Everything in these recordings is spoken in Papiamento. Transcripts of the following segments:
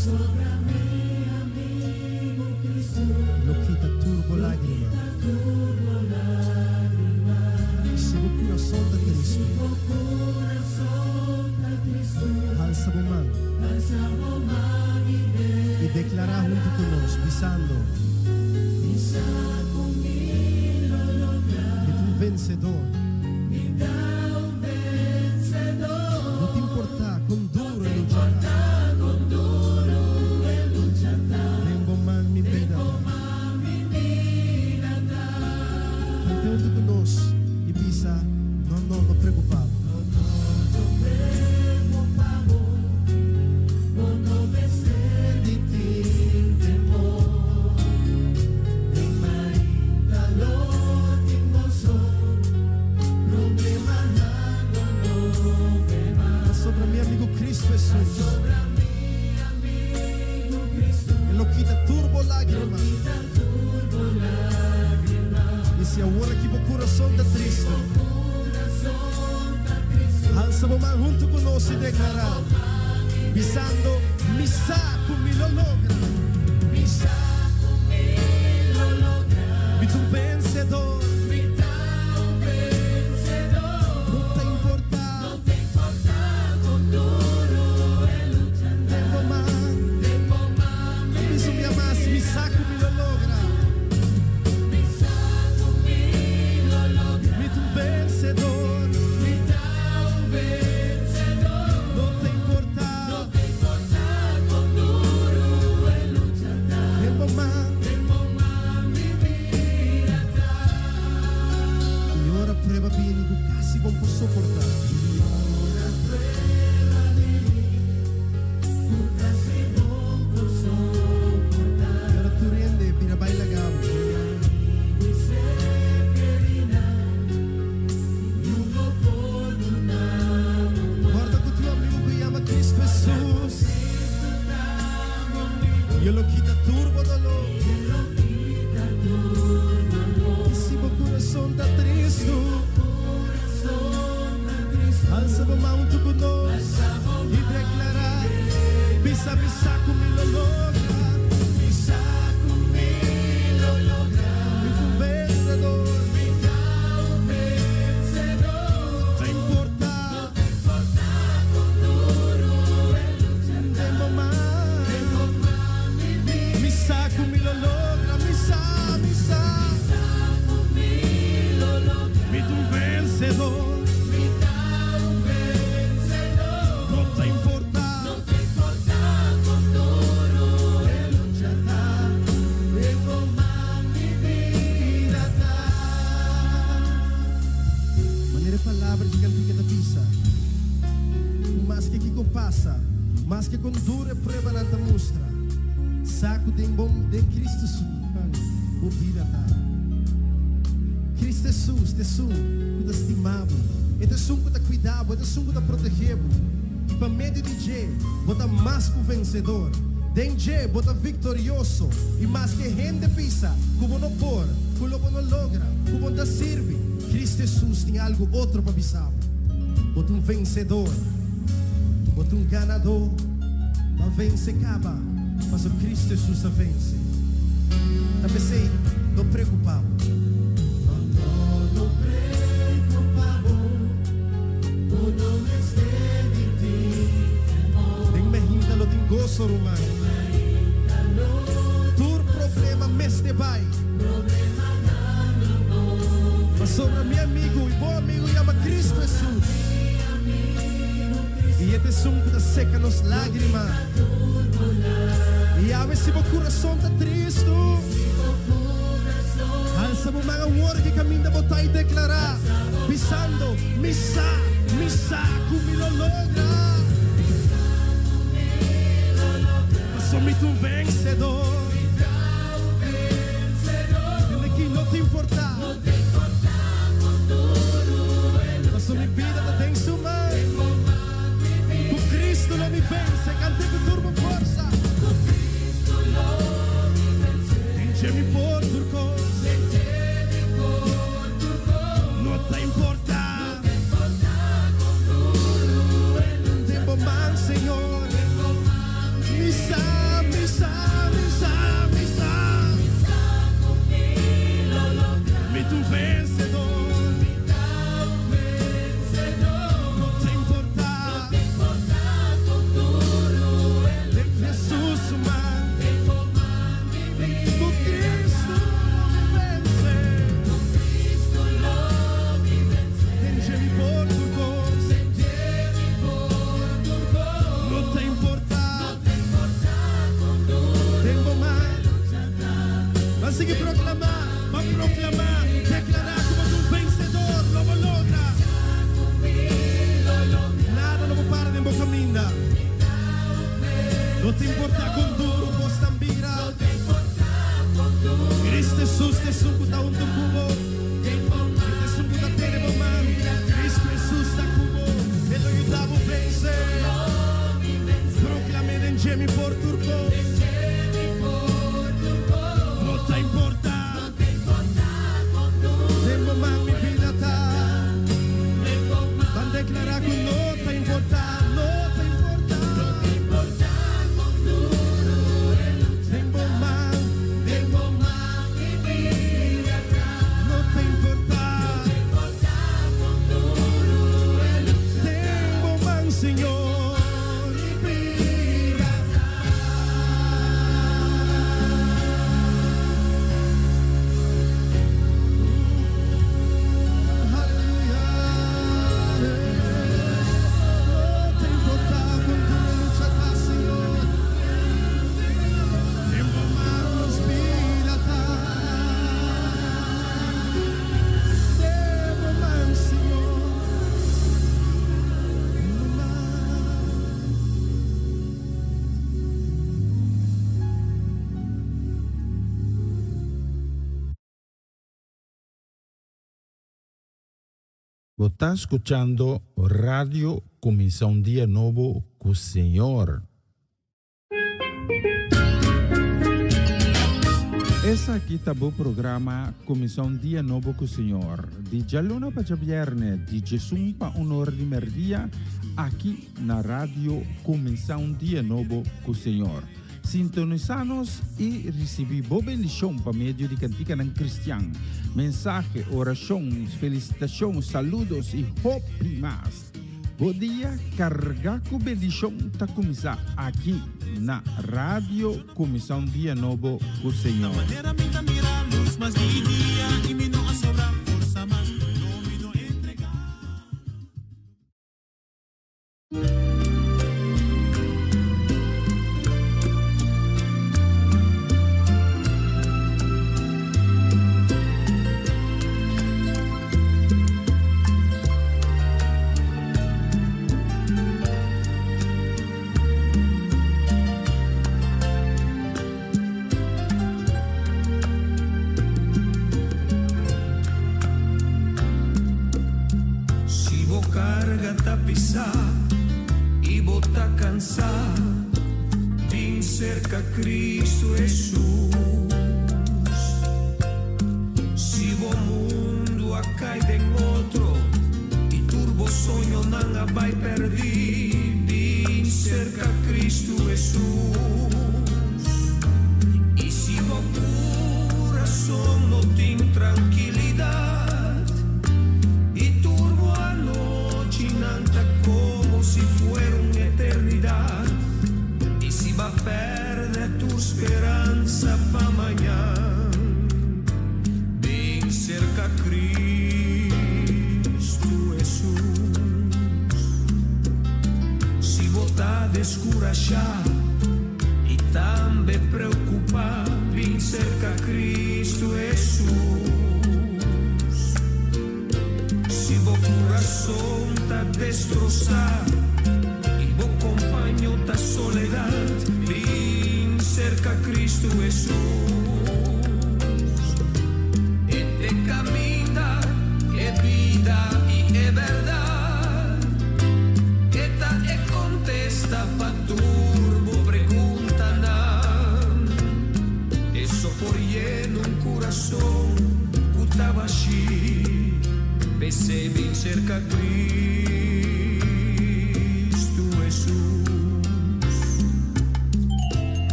Cristo. Lo kita tur bo lágrima. I si bo kurason ta tristu, halsa bo man i deklará huntu ku nos, bisando, Mi ta un vensedor. No ta importá kon duru e lucha ta. Den bo man mi bida ta. Kante huntu ku nos i bisa, No, no, no preokupá bo. Pasobra mi amigu Cristo Jesus. E lo kita tur bo lágrima. I si awor aki bo kurason ta tristu, halsa bo man huntu ku nos i deklará, bisando, Mi sa ku mi lo logra. Mi ta un vensedor. No ta importá. Den bo man. Mi subi mas, mi sa ku mi lo logra. Mi ta un vensedor. No ta importá. Den bo man. I ora prueba bini ku kasi bon por soportá. I ora tur hende bira bai laga bo. Kòrda ku tin un amigu ku yama Kristu Hesus. I e lo kita tur bo doló. I si bo kurason ta tristu, alsa bo man huntu ku nos i deklará, Bisa mi sa ku mi lo logra. Mi sa ku mi lo logra. Mi ta un vensedor. Mi ta un vensedor. No ta importá. No ta importá kon duru e lucha ta. Den bo man. Den bo man mi bida. Mi sa ku mi lo logra. Mi sa, mi sa. Mi sa ku mi lo logra. Mi ta un vensedor. Mi ta un vensedor. No ta importá. No ta importá kon duru e lucha ta. Den bo man mi bida ta. Manera e palabra di kantika ta bisa, ku maske kiko pasa, maske kon duru e pruebanan ta mustra, sa ku den bo, den Cristo su man, bo bida ta. Cristo Jesus ta esun ku ta stima bo, e ta esun ku ta kuida bo, e ta esun ku ta protege bo, i pa medio di dje bo ta mas ku vensedor. Den dje bo ta viktorioso, i maske hende bisa ku bo no por, ku lo bo no logra, ku bo no ta sirbi, Cristo Jesus tin algu otro pa bisa bo. Bo ta un vensedor. Bo ta un ganadó. Bo a vense kaba, pasobra Cristo Jesus a vense. Ta p'esei, no preokupá bo. No, no, no preokupá bo. Bo no mester di tin temor. Den mehinta lo tin goso, ruman. Tur problema mester bai. Pasobra mi amigu i bo amigu yama Cristo Jesus. I e ta esun ku ta seka nos lágrima. I awe si bo kurason ta tristu, alsa bo man awor ki kaminda bo ta i deklará, bisando, Mi sa, mi sa ku mi lo logra. Pasobra mi ta un vensedor. Tende ki no ta importá. Pasobra mi bida ta den su man. Ku Cristo lo mi vense. Kant'é ku tur bo forsa. Den dje mi por tur kos. No ta importá. Den bo man, Señor. Mi sa. ta importá kon duru kosnan bira. Cristo Jesus ta esun ku ta huntu ku bo. E ta esun ku ta tene bo man. Cristo Jesus ta ku bo. E lo yuda bo vense. Proklam'é den dje mi por tur kos. No ta importá. Den bo man mi bida ta. Ban deklará ku no ta importá, no ta importá. Den bo man, den bo man mi bida ta. No ta importá. Den bo man, Señor, mi bida ta. Aleluya. No ta importá kon duru lucha ta, Señor. Den bo man nos bida ta. Den bo man, Señor. Den bo man. Bo ta skuchando Radio Kuminsá un Dia Nobo ku Señor. Esaki ta bo programa Kuminsá un Dia Nobo ku Señor, di djaluna pa djabièrnè, di djesun pa un or di mèrdia, aki na Radio Kuminsá un Dia Nobo ku Señor. Sintonisá nos i risibí bo bendishon pa medio di kantikanan kristian, mensahe, orashon, felisitashon, saludos i hopi mas. Bo dia kargá ku bendishon ta kuminsá aki na Radio Kuminsá un Dia Nobo ku Señor. Si bo karga ta pisá i bo ta kansá, bin serka Kristu Hesus. Si bo mundu a kai den otro i tur bo soñonan a bai pèrdí, bin serka Kristu Hesus. I si bo kurason no tin trankilidat i tur bo anochinan ta komo si fuera un eternidat, i si b'a pèrdè tur speransa pa mañan, bin serka Kristu Hesus. Si bo ta deskurashá i tambe preokupá, bin serka Kristu Hesus. Si bo kurason ta destrosá i bo kompaño ta soledat, bin serka Kristu Hesus. E t'e kaminda, e bida i e bèrdat. E ta e kontesta pa tur bo preguntanan. E so por yena un kurason ku ta bashí. P'esei bin serka Kristu.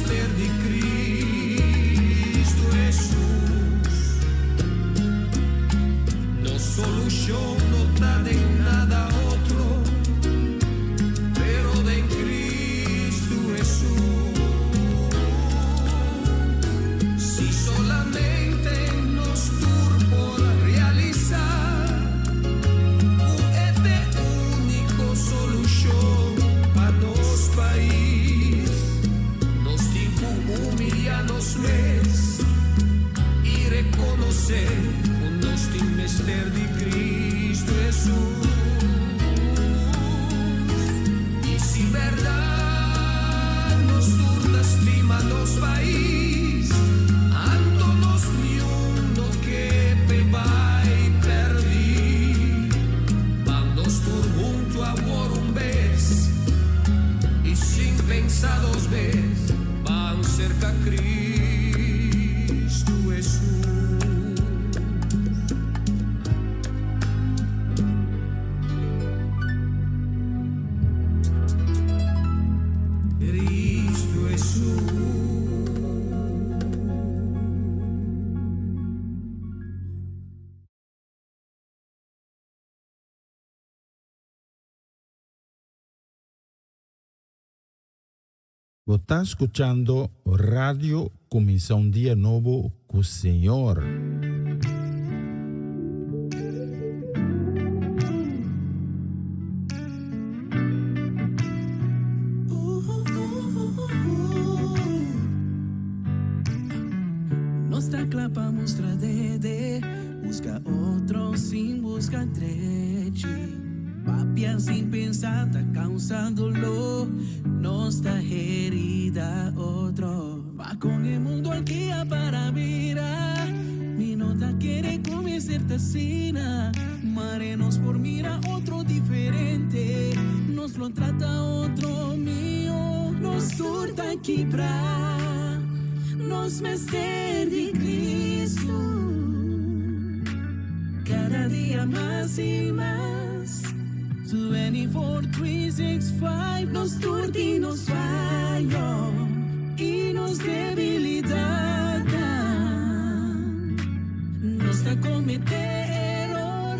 mester di Cristo Jesus. Nos solucion no ta den nada otro, pero den Cristo Jesus. Si solamente nos tur por realisa cu e ta unico solucion pa nos pais, nos tin cu humiya nos mes y reconoce cu nos tin mester di Cristo Jesus. Y si berdad nos tur ta stima nos pais, anto nos niun no ke p'e bay perdi. Ban nos tur hunto awor un bes y sin pensa dos bes, ban cerca Cristo Jesus. Cristo Jesus. Bo ta scuchando Radio Cuminsa un Dia Nobo cu Señor. Nos ta cla pa mustra dede, busca otro sin busca drechi. Papia sin pensa ta causa dolor, nos ta herida otro. Pa con e mundo aki a para bira, mi no ta kere cu mester ta asina. Mare nos por mira otro diferente, nos lo trata otro miho, nos tur ta kibra, nos mester di Cristo. Cada dia mas y mas. 24, 3, 6, 5, nos tur tin nos fayo y nos debilidad. Nos ta comete eror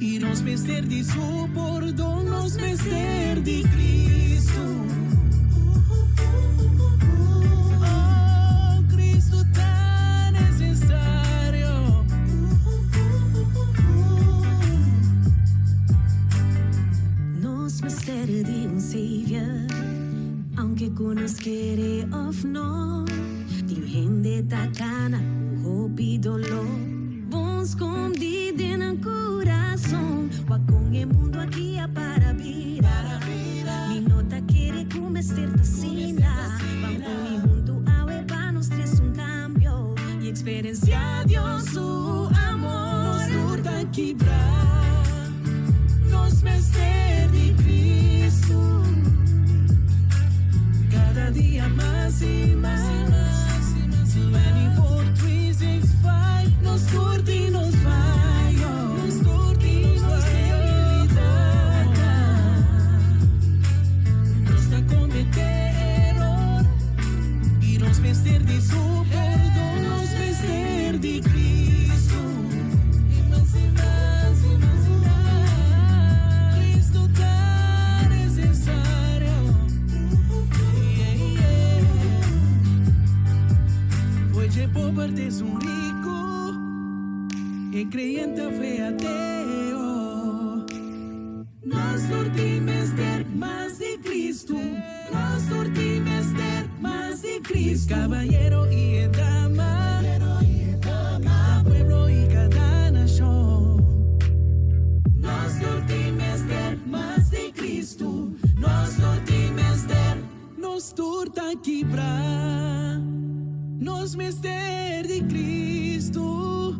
y nos mester di su pordon, nos mester di Cristo. Oh, Cristo ta necesario. Nos mester di un Savior, aunke cu nos kere of no. Tin hende ta cana cu hopi dolor, bon scondi den nan curason. Wak con e mundo aki a para bira, mi no ta kere cu mester ta asina. Ban uni hunto awe pa nos trece un cambio y experiencia Dios su amor. Nos tur ta kibra, nos mester di Cristo. Cada dia mas y mas. 24, 3, 6, 5, nos tur tin nos fayo, nos tur tin nos debilidad. Nos ta comete eror y nos mester di su pordon, nos mester di Cristo. Y mas y mas y mas y mas. Cristo ta necesario. Yeah. Foi de pobre des un rico e creyente fe ateo. Nos tur tin mester mas di Cristo. Nos tur tin mester mas di Cristo. Caballero y dama, cada pueblo y cada nacion. Nos tur tin mester mas di Cristo. Nos tur tin mester, nos tur ta kibra. Nos mester di Cristo.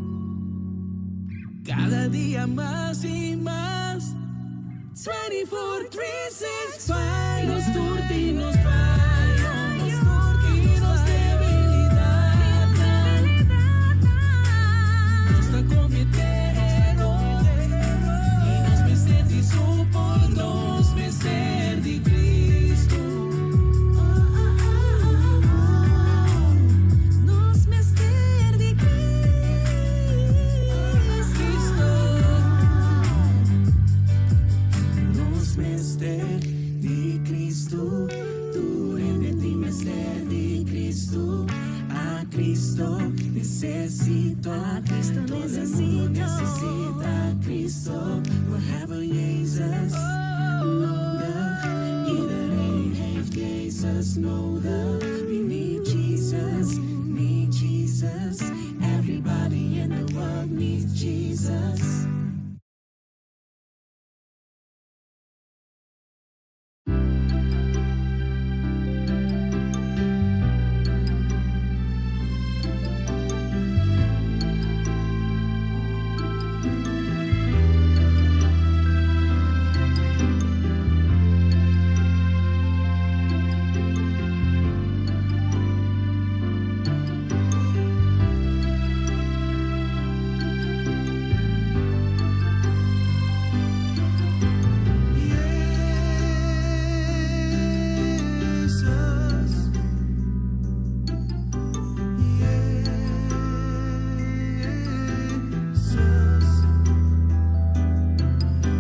Cada dia mas y mas. 24, 3, 6, 5. Nos tur tin nos fayo, nos tur tin nos debilidad. Nos ta comete eror y nos mester di su pordon, nos mester di Cristo. Cristo necesito. A Cristo Todo el mundo necesito. Necesita a Cristo. We hebben Jezus nodig. Iedereen heeft Jezus nodig. We need Jesus, need Jesus. Everybody in the world needs Jesus. Jezus, Jezus,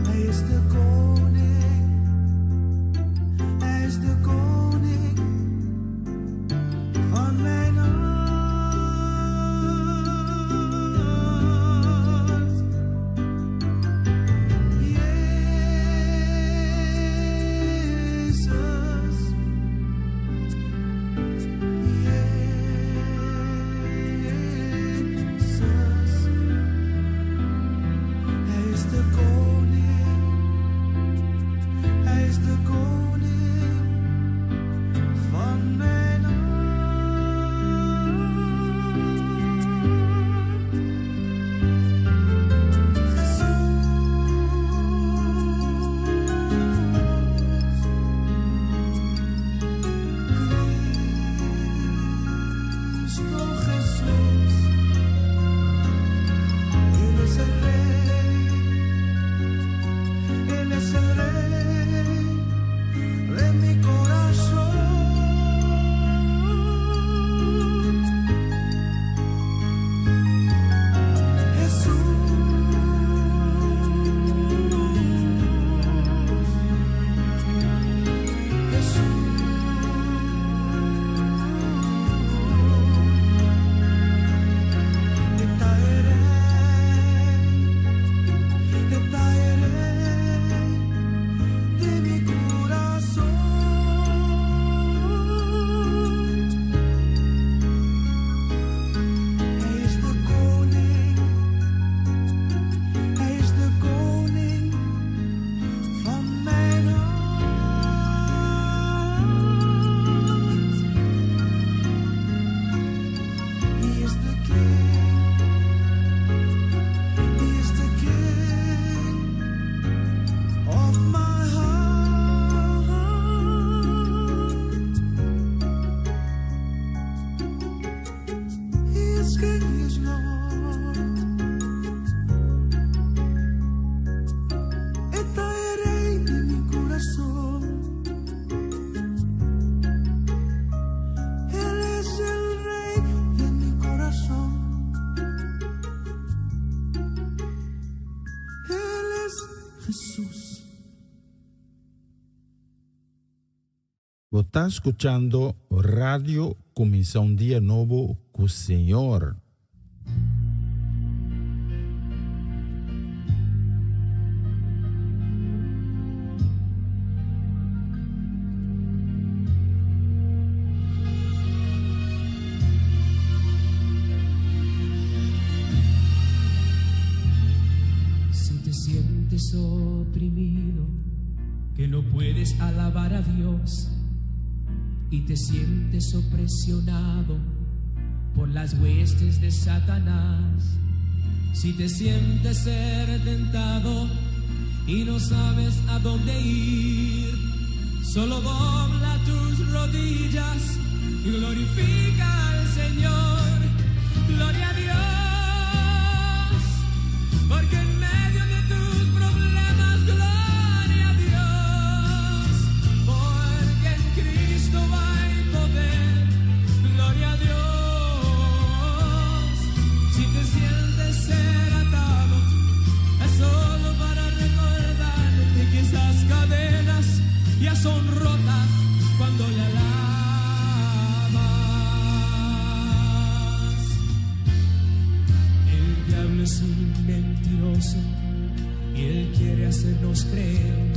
Hij is de koning, Hij is de koning van mijn hart. Jezus, Jezus, Hij is de koning, Hij is de koning van mijn hart. Jesús, Cristo Jesús, Él es el Rey, Él es el Rey de mi corazón. Jesús, Jesús, está el Rey, está el Rey de mi corazón. Hij is de koning, hij is de koning van mijn hart. Hij is de king, he is the king of my heart. He is king, he is Lord. Está el rey de mi corazón. Él es el rey de mi corazón. Él es Jesús. Bo ta skuchando Radio Kuminsá un Dia Nobo ku Señor. Si te sientes oprimido, que no puedes alabar a Dios y te sientes opresionado por las huestes de Satanás, si te sientes ser tentado y no sabes a dónde ir, solo dobla tus rodillas y glorifica al Señor. Gloria a Dios, porque en medio de tus problemas, gloria a Dios, porque en Cristo hay poder, gloria a Dios. Si te sientes ser atado, es solo para recordarte que esas cadenas ya son rotas cuando le alabas. es un mentiroso y él quiere hacernos creer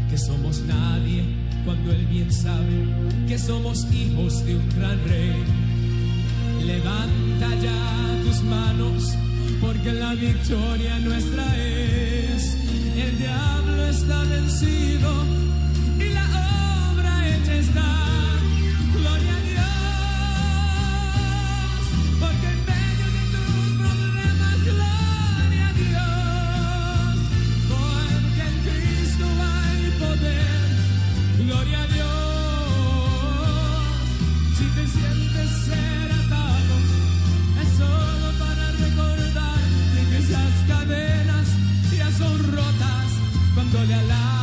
que somos nadie cuando él bien sabe que somos hijos de un gran rey. Levanta ya tus manos porque la victoria nuestra es. El diablo está vencido y la obra hecha está. Gloria a Dios, porque en medio de tus problemas, gloria a Dios, porque en Cristo hay poder. Gloria a Dios, si te sientes ser atado, es solo para recordarte que esas cadenas ya son rotas cuando le alabas.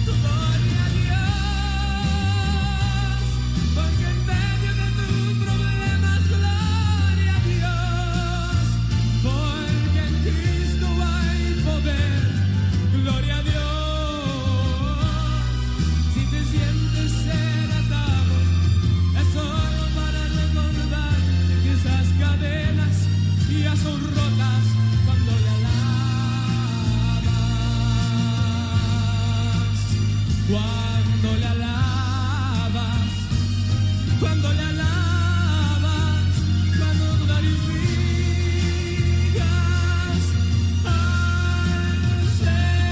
Gloria a Dios, porque en medio de tus problemas, gloria a Dios, porque en Cristo hay poder. Gloria a Dios, si te sientes ser atado, es solo para recordarte que esas cadenas ya son rotas cuando le alabas. Cuando le alabas, cuando le alabas, cuando glorificas al Señor.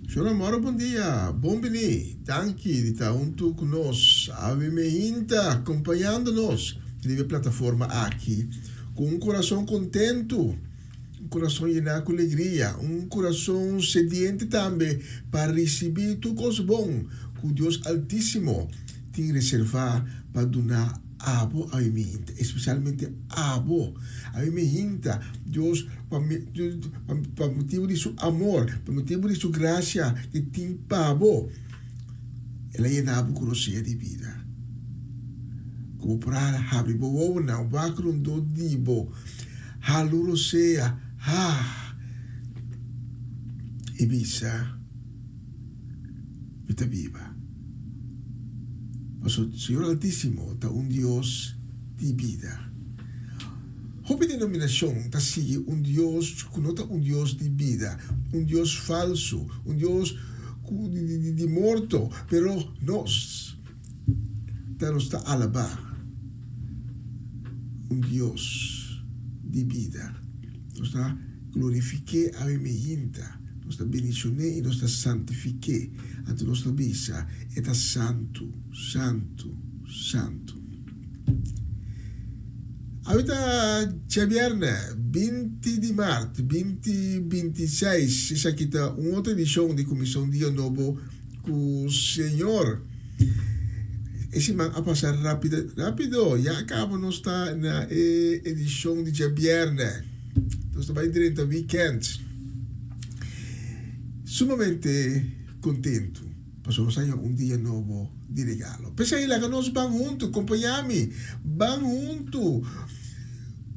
Shona Moro, bon dia. Bon bini. Danki di ta huntu ku nos. Awe meinta kompañando nos riba e plataforma aki ku un kurason kontentu, un kurason yená ku alegria, un kurason sediente tambe pa risibí tur kos bon ku Dios Altísimo tin reservá pa duna abo awe meinta, espesialmente abo. Awe meinta Dios pa pa motibu di su amor, pa motibu di su grasia ki tin pa bo, el a yena bo ku rosea di bida. Ku bo por a habri bo wowonan, wak rondó di bo, halu rosea, ha, i bisa, Mi ta biba. Pasobra Señor Altísimo ta un Dios di bida. Hopi denominashon ta sigui un Dios ku no ta un Dios di bida, un Dios falsu, un Dios ku di morto, pero nos ta nos ta alabá un Dios di bida. Nos ta glorifik'é awe meinta, nos ta bendishon'é i nos ta santifik'é. Anto nos ta bisa, E ta santu, santu, santu. Awe ta djabièrnè, 20 di mart, 2026. Esaki ta un otro edishon di Kuminsá un Dia Nobo ku Señor. E siman a pasa rápido, rápido. Ya kaba nos ta na e edishon di djabièrnè. Nos ta bai drenta wikènt. Sumamente kontentu pasobra nos haña un dia nobo di regalo. P'esei laga nos ban huntu, kompañá mi, ban huntu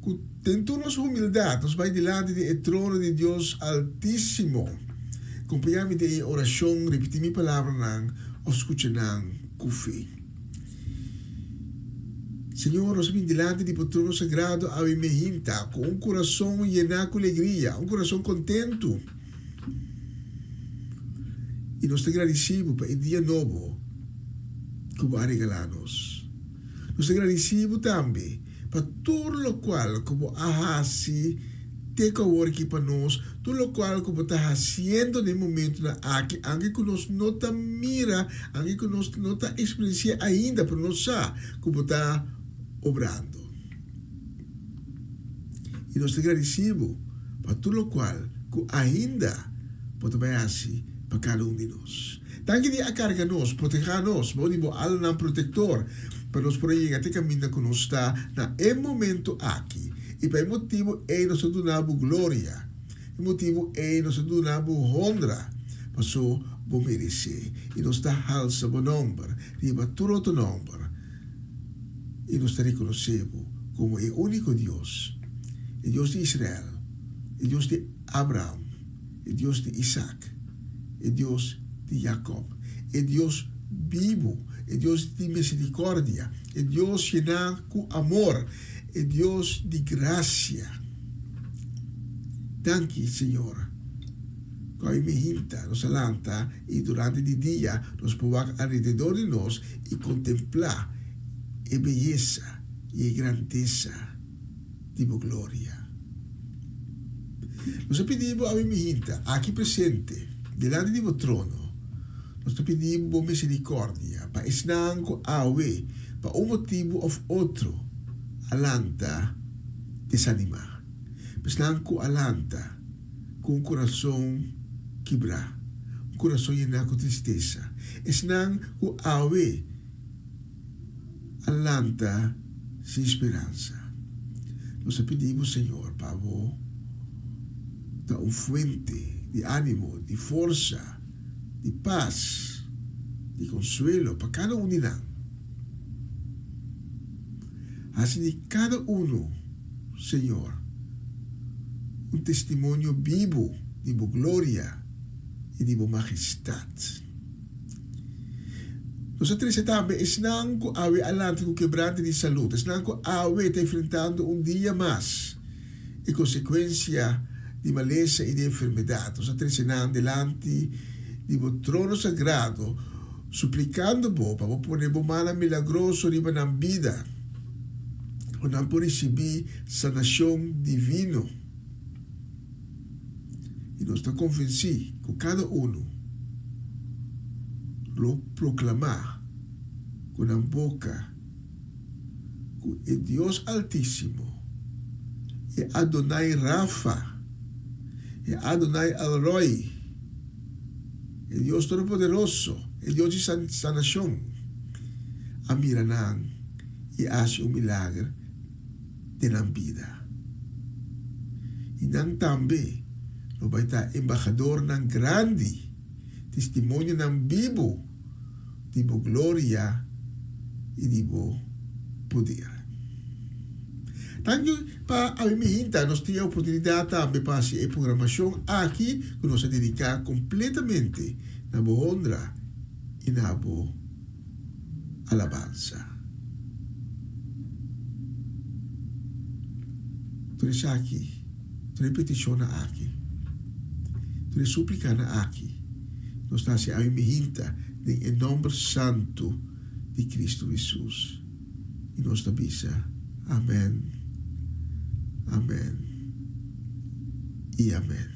ku den tur nos humildat nos bai dilanti di e trono di Dios Altísimo. Kompañá mi den e orashon, ripití mi palabranan òf skucha nan ku fe. Señor, nos a bin dilanti di bo trono sagrado awe mehinta ku un kurason yená ku legria, un kurason kontentu. I nos ta gradisí bo pa e dia nobo ku bo a regalá nos. Nos ta gradisí bo tambe pa tur lokual ku bo a hasi te ku awor aki pa nos, tur lokual ku bo ta hasiendo na e momentunan aki, anke ku nos no ta mira, anke ku nos no ta eksperensiá ainda, pero nos sa ku bo ta obrando. I nos ta gradisí bo pa tur lokual ku ainda bo ta bai hasi pa kada un di nos. Danki di a karga nos, protehá nos bou di bo alanan protektor pa nos por a yega te kaminda ku nos ta na e momentu aki. I pa e motibu ei nos ta duna bo gloria, e motibu ei nos ta duna bo honra, paso bo meresé. I nos ta halsa bo nòmber riba tur otro nòmber. I nos ta rekonosé bo komo e úniko Dios, e Dios di Israel, e Dios di Abraham, e Dios di Isak, e Dios di Jakòb, e Dios bibu, e Dios di miserikòrdia, e Dios yená ku amor, e Dios di grasia. Danki, Señor, ku awe mi hinta nos a lanta i durante di dia nos por wak alrededor di nos i kontemplá e beyesa i e grandesa di bo gloria. Nos a pidi bo awe mi hinta aki presente dilanti di bo trono. Nos ta pidi bo misericordia pa esnan cu awe pa un motibu of otro a lanta desanima, pa esnan cu a lanta cu un curason kibra, un curason yena cu tristesa, esnan cu awe a lanta sin speransa. Nos ta pidi bo, Señor, pa bo ta un fuente di animo, di forsa, di pas, di konsuelo pa kada un di nan. Hasi di kada unu, Señor, un testimonio bibu di bo gloria i di bo majestat. Nos a trese tambe esnan ku awe a lanta ku kebrante di salud, esnan ku awe ta enfrentando un dia mas e konsekuensia di malesa i di enfermedat. Nos a trese nan dilanti di bo trono sagrado, suplikando bo pa bo pone bo mannan milagroso riba nan bida, pa nan por risibí sanashon divino. I nos ta konvensí ku kada unu lo proklamá ku nan boka ku e Dios Altísimo, e Adonai Rafa, e Adonai El Roi, e Dios Todopoderoso, e Dios di sanashon, a mira nan i a hasi un milager den nan bida. I nan tambe lo bai ta embahadornan grandi, testimonionan bibu di bo gloria i di bo poder. Tanki pa awe mihinta nos tin e oportunidat tambe pa hasi e programashon aki ku nos a dediká kompletamente na bo honra i na bo alabansa. Tur esaki, tur e petishonnan aki, tur e suplikanan aki, nos ta hasi awe mihinta den e nòmber santu di Kristu Hesus. I nos ta bisa, Amèn, amèn i amèn.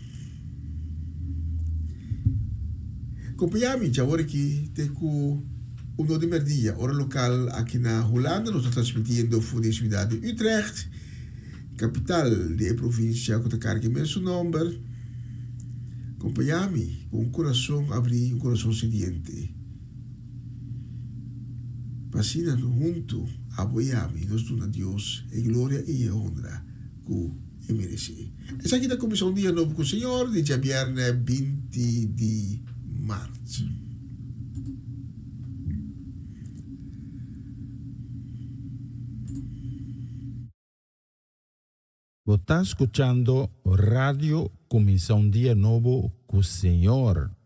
Kompañá mi djawor aki te ku uno di merdia, ora lokal aki na Hulanda. Nos ta transmitiendo for di e siudat di Utrecht, kapital di e provinsia ku ta karga e mesun nòmber. Kompañá mi ku un kurason abrí, un kurason sediente, pa asina huntu abo i ami nos duna Dios e gloria i e honra ku e meresé. Esaki ta kuminsá un dia nobo ku Señor di djabièrnè 20 di mart. Bo ta skuchando Radio Kuminsá un Dia Nobo ku Señor.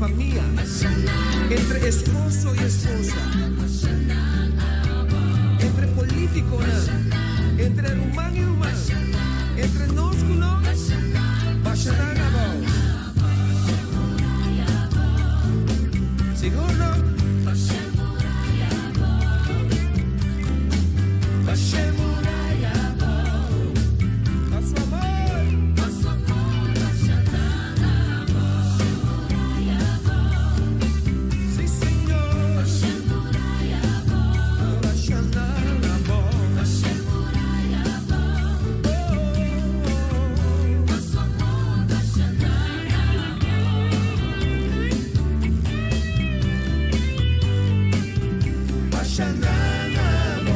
famia, entre esposo i esposa, entre polítikonan, entre ruman i ruman, entre nos ku nos, basha nan abou. Sigur no? Basha e muraya abou. Pa su amor. Pa su amor, basha nan abou. Sí, Señor. Basha nan abou. Oh, oh, oh. Basha nan abou.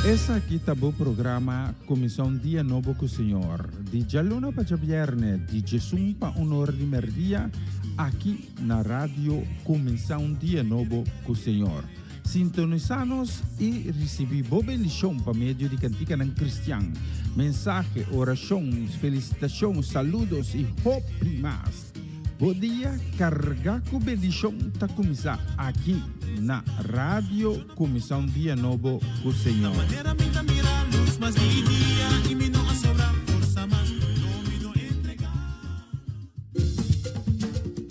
Esaki ta bo programa Kuminsá un Dia Nobo ku Señor, di djaluna pa djabièrnè di djesun pa un or di mèrdia, aki na Radio Kuminsá un Dia Nobo ku Señor. Sintonisá nos i risibí bo bendishon pa medio di kantikanan kristian, mensahe, orashon, felisitashon, saludos i hopi mas. Bo dia kargá ku bendishon ta kuminsá aki na Radio Kuminsá un Dia Nobo ku Señor.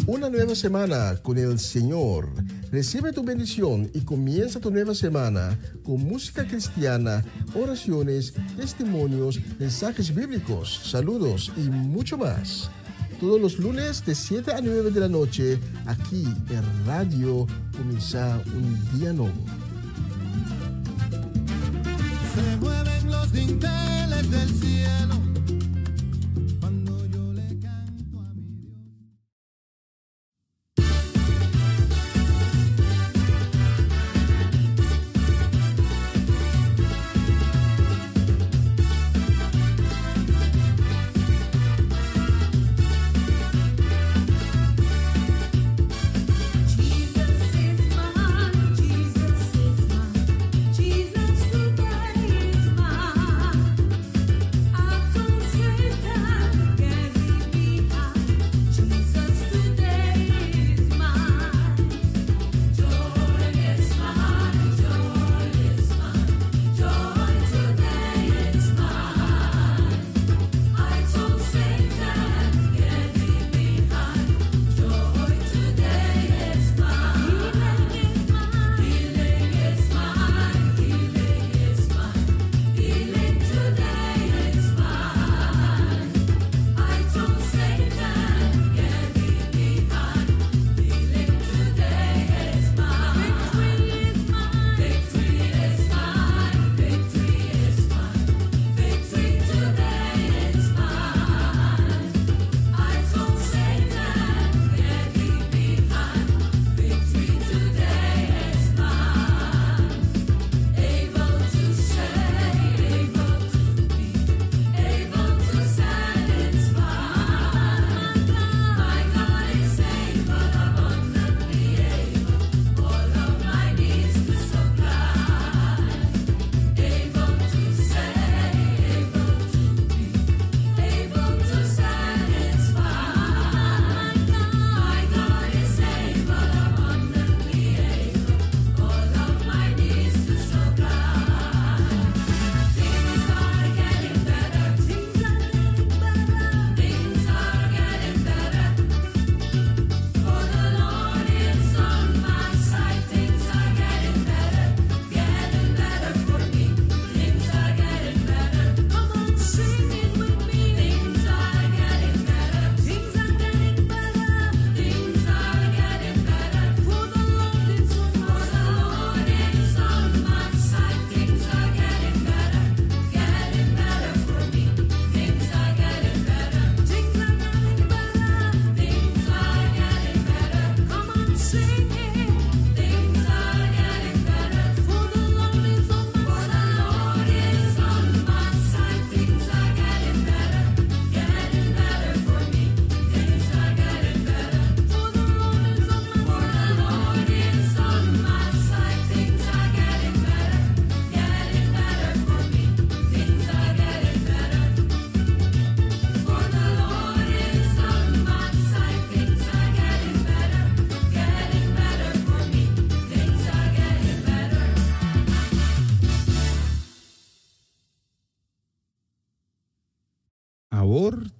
Una nueva semana con el Señor. Recibe tu bendición y comienza tu nueva semana con música cristiana, oraciones, testimonios, mensajes bíblicos, saludos y mucho más. Todos los lunes de 7 a 9 de la noche, aquí en Radio Kuminsá un Dia Nobo. Se mueven los dinteles del cielo cuando yo le canto a mi Dios. Jesus is mine, Jesus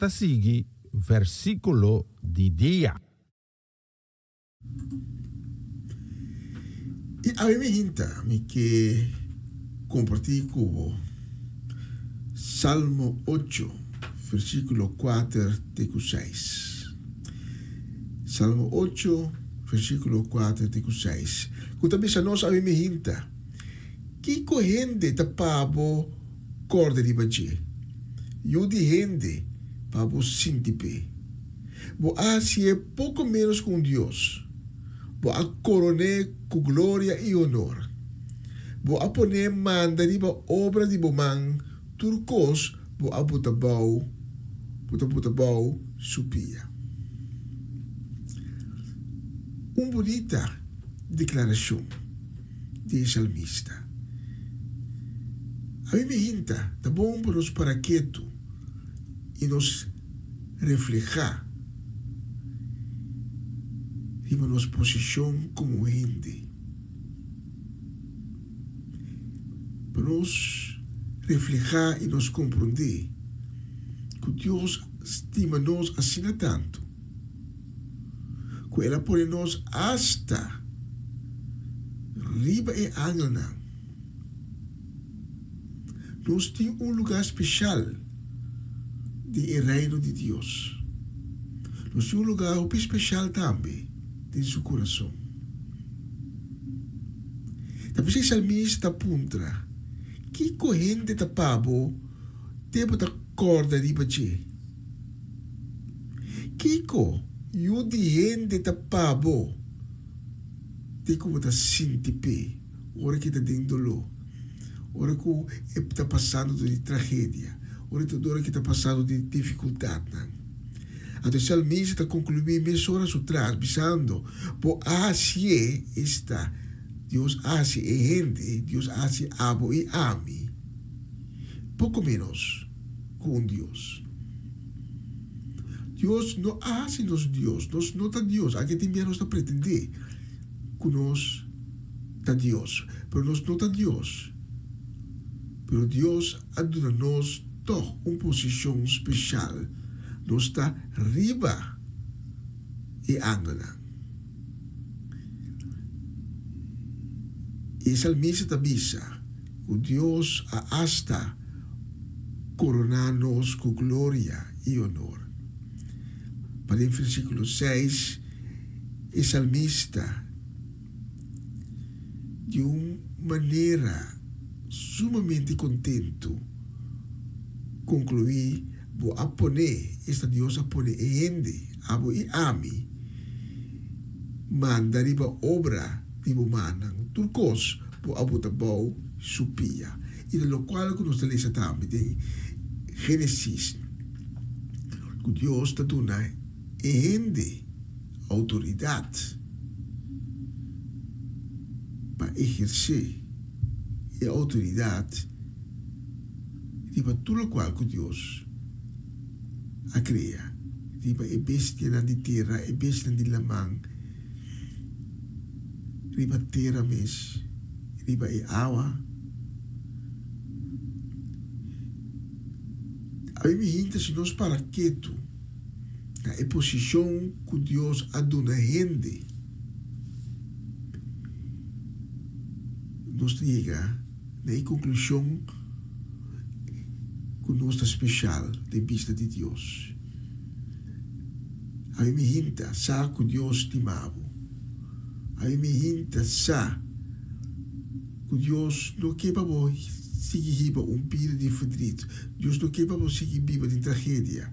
Ta sigui versíkulo di dia. I awe mi hinta mi ke kompartí ku bo Salmo ocho, versíkulo kuater te ku seis. Salmo ocho, versíkulo kuater te ku seis, ku ta bisa nos awe mi hinta, Kiko hende ta pa bo kòrda riba dje? Yu di hende pa bo sinti p'e. Bo a hasié poko ménos ku un dios. Bo a koron'é ku gloria i honor. Bo a pon'é manda riba obra di bo man, tur kos bo a buta bou, bo ta buta bou su pia. Un bunita deklarashon di e salmista. Ami mi hinta ta bon pa nos para ketu i nos reflehá riba nos posishon komo hende. Pa nos reflehá i nos komprondé ku Dios stima nos asina tantu ku el a pone nos asta riba e angelnan. Nos tin un lugá speshal den e Reino di Dios. Nos tin un lugá hopi speshal tambe den su kurason. Ta p'esei salmista ta puntra, Kiko hende ta pa bo te bo ta kòrda riba dje? Kiko yu di hende ta pa bo te ku bo ta sinti p'e? Ora ki ta den doló, ora ku e ta pasando dor di tragedia, ora ora ki ta pasando di difikultatnan. Anto e salmista ta konkluí mesora su tras bisando, Bo a hasié, esta, Dios a hasi e hende, Dios a hasi abo i ami, poko ménos ku un dios. Dios no a hasi nos dios, nos no ta dios, anke tin bia nos ta pretendé ku nos ta Dios, pero nos no ta Dios. Pero Dios a duna nos tog un posishon speshal, nos ta riba e angelnan. E salmista ta bisa ku Dios a asta koroná nos ku gloria i honor. Pa den versíkulo seis e salmista Di un manera sumamente kontentu, konkluí, Bo a pone, esta Dios a pone e hende, abo i ami, manda riba obra di bo mannan, tur kos bo a bota bou su pia. I ta lokual ku nos ta lesa tambe den Génesis, ku Dios ta duna e hende outoridat pa ehersé e outoridat riba tur lokual ku Dios a krea, riba e bestianan di tera, e bestianan di laman, riba tera mes, riba e awa. Abi mi hinta si nos para ketu. Na e posishon ku Dios a duna hende, nos ta yega na e konklushon ku nos ta speshal den bista di Dios. Ami mi hinta sa ku Dios stima bo. Ami mi hinta sa ku Dios no ke pa bo sigui hiba un bida di verdriet. Dios no ke pa bo sigui biba den tragedia.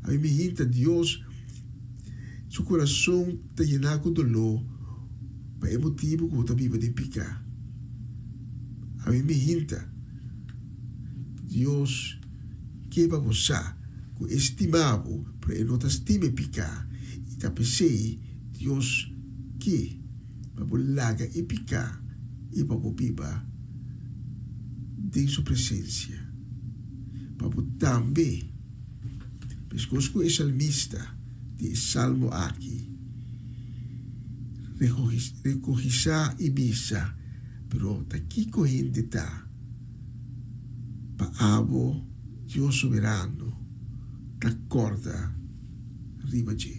Ami mi hinta Dios su kurason ta yená ku doló pa e motibu ku bo ta biba den piká. Ami mi hinta Dios ke pa bo sa ku e stima bo, pero e no ta stima e piká, i ta p'esei Dios ke pa bo laga e piká i pa bo biba den su presensia, pa bo tambe. Meskos ku e salmista di e salmo aki rekohisá i bisa, Pero ta kiko hende ta pa abo, Dios Soberano? ta kòrda riba dje.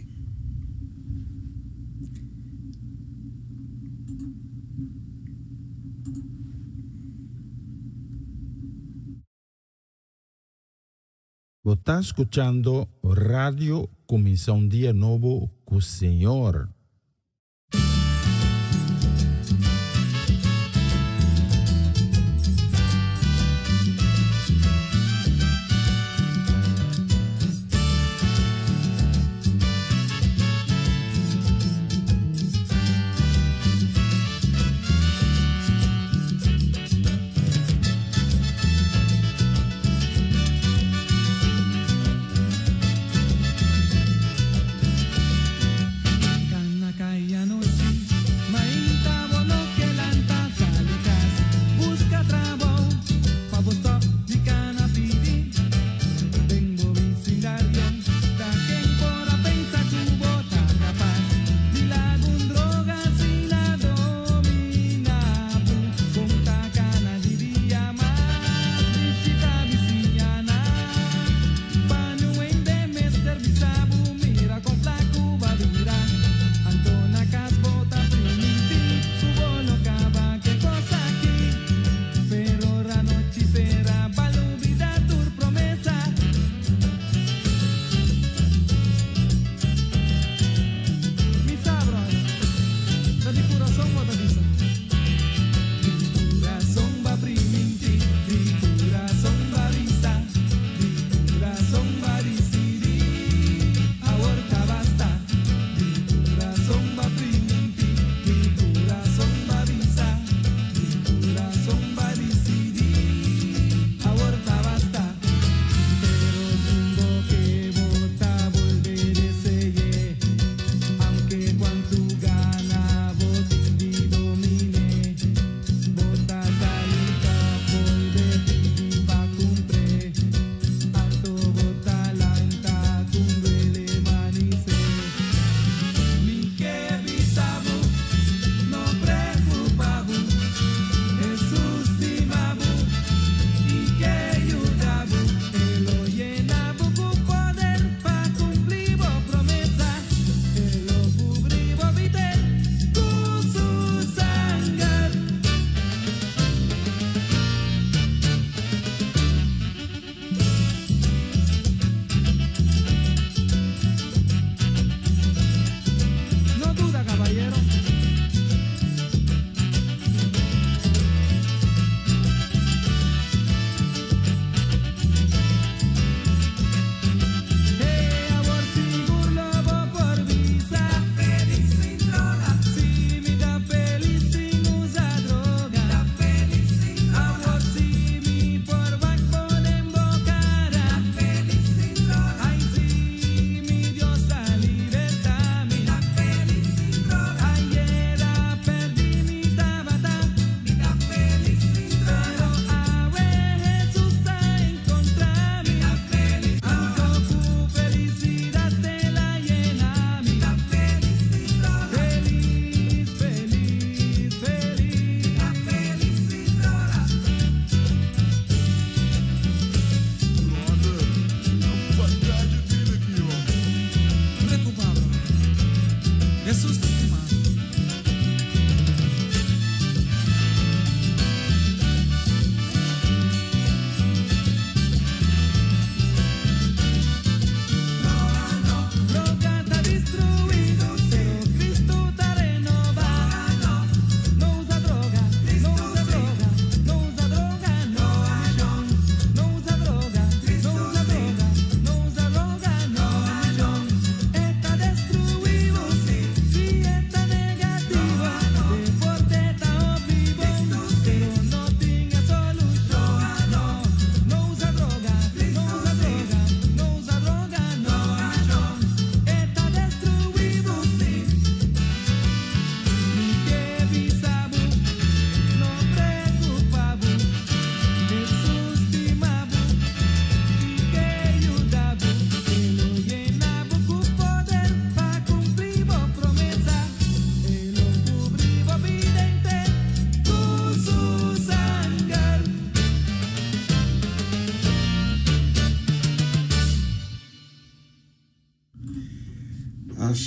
Bo ta skuchando Radio Kuminsá un Dia Nobo ku Señor.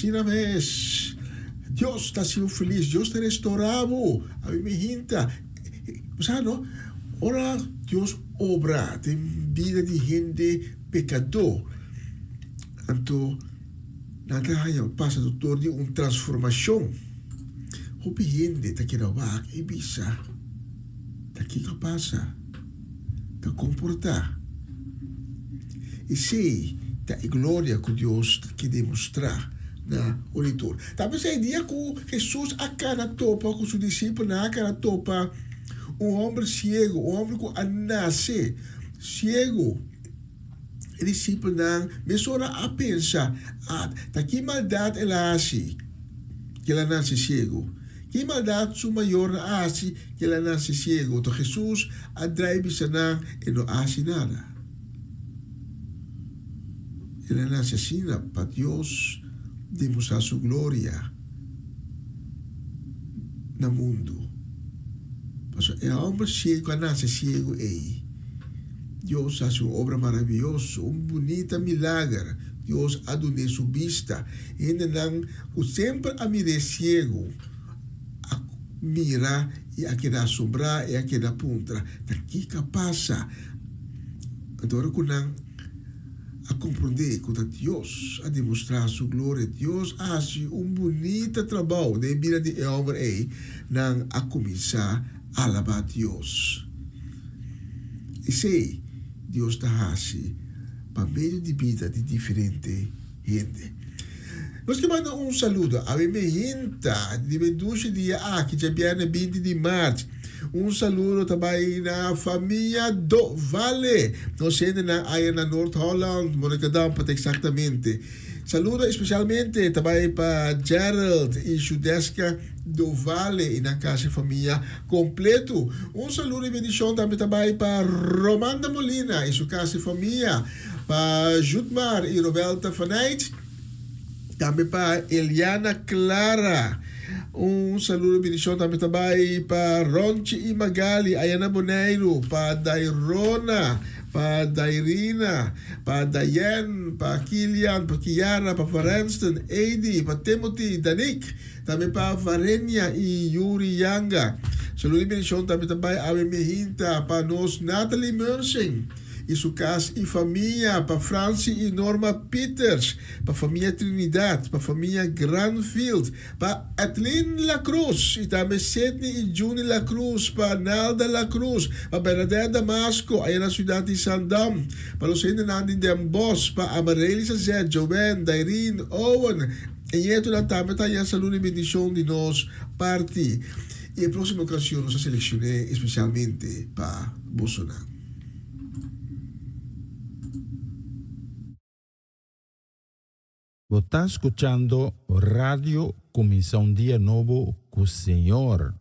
Asina mes, Dios ta hasi bo felis, Dios ta restorá bo. Ami mi hinta, bo sa no, ora Dios obra den bida di hende pekadó, anto nan ta haña pasa dor di un transformashon. Hopi hende ta keda wak i bisa, Ta kiko a pasa? Ta komportá. Esei ta e gloria ku Dios ta ke demostrá na ora i tur. Ta p'esei dia ku Hesus a kana topa ku su disipelnan, a kana topa un hòmber siegu, un hòmber ku a nase siegu. E disipelnan mesora a pensa, A, ta ki maldat el a hasi ku el a nase siegu? Ki maldat su mayornan a hasi ku el a nase siegu? Anto Hesus a drai bisa nan, E no a hasi nada. El a nase asina pa Dios demostrá su gloria na mundu. Pasobra e hòmber siegu a nase siegu ei. Dios a hasi un obra maravioso, un bunita milager. Dios a dun'é su bista. Hendenan ku semper a mir'é siegu a mira i a keda asombrá i a keda puntra, Ta kiko a pasa? Anto ora ku nan a komprondé ku ta Dios a demostrá su gloria, Dios a hasi un bunita trabou den e bida di e hòmber ei, nan a kuminsá alabá Dios. Esei Dios ta hasi pa medio di bida di diferente hende. Nos ke manda un saludo awe mehinta di e dushi dia aki, djabièrnè 20 di mart. Un saludo ta bai na famia Do Vale, nos hendenan aya na Noord Holland, Monnikendam pa ta eksaktamente. Saludo especialmente ta bai pa Gerald y Judeska Do Vale y nan casi famia completo. Un saludo y bendicion tambe ta bai pa Romanda Molina y su casi famia, pa Jutmar y Rovelta Faneyt, tambe pa Eliana Clara. Un saludo y bendicion tambe ta bai pa Ronchi y Magali aya na Boneiru, pa Dairona, pa Dairina, pa Dayen, pa Kilian, pa Kiara, pa Varenston, Ady, pa Timothy, Danik, tambe pa Varenia y Yuri Yanga. Saludo y bendicion tambe ta bay awe mehinta pa nos Natalie Mursing y su cas y famia, pa Francie y Norma Pieters, pa famia Trinidad, pa famia Granfield, Pa Atlin La Cruz y tambe Sidney y Juni La Cruz, pa Nalda La Cruz, pa Bernadette Damasco aya na ciudad di Zaandam, pa los hendenan di Den Bosch, pa Amarelys Azet, Joanne, Dairine, Owen y nietonan tambe ta haya salud y bendicion di nos parti. Y e proximo cancion nos a seleccione especialmente pa bosonan. Bo ta skuchando Radio Kuminsá un Dia Nobo ku Señor.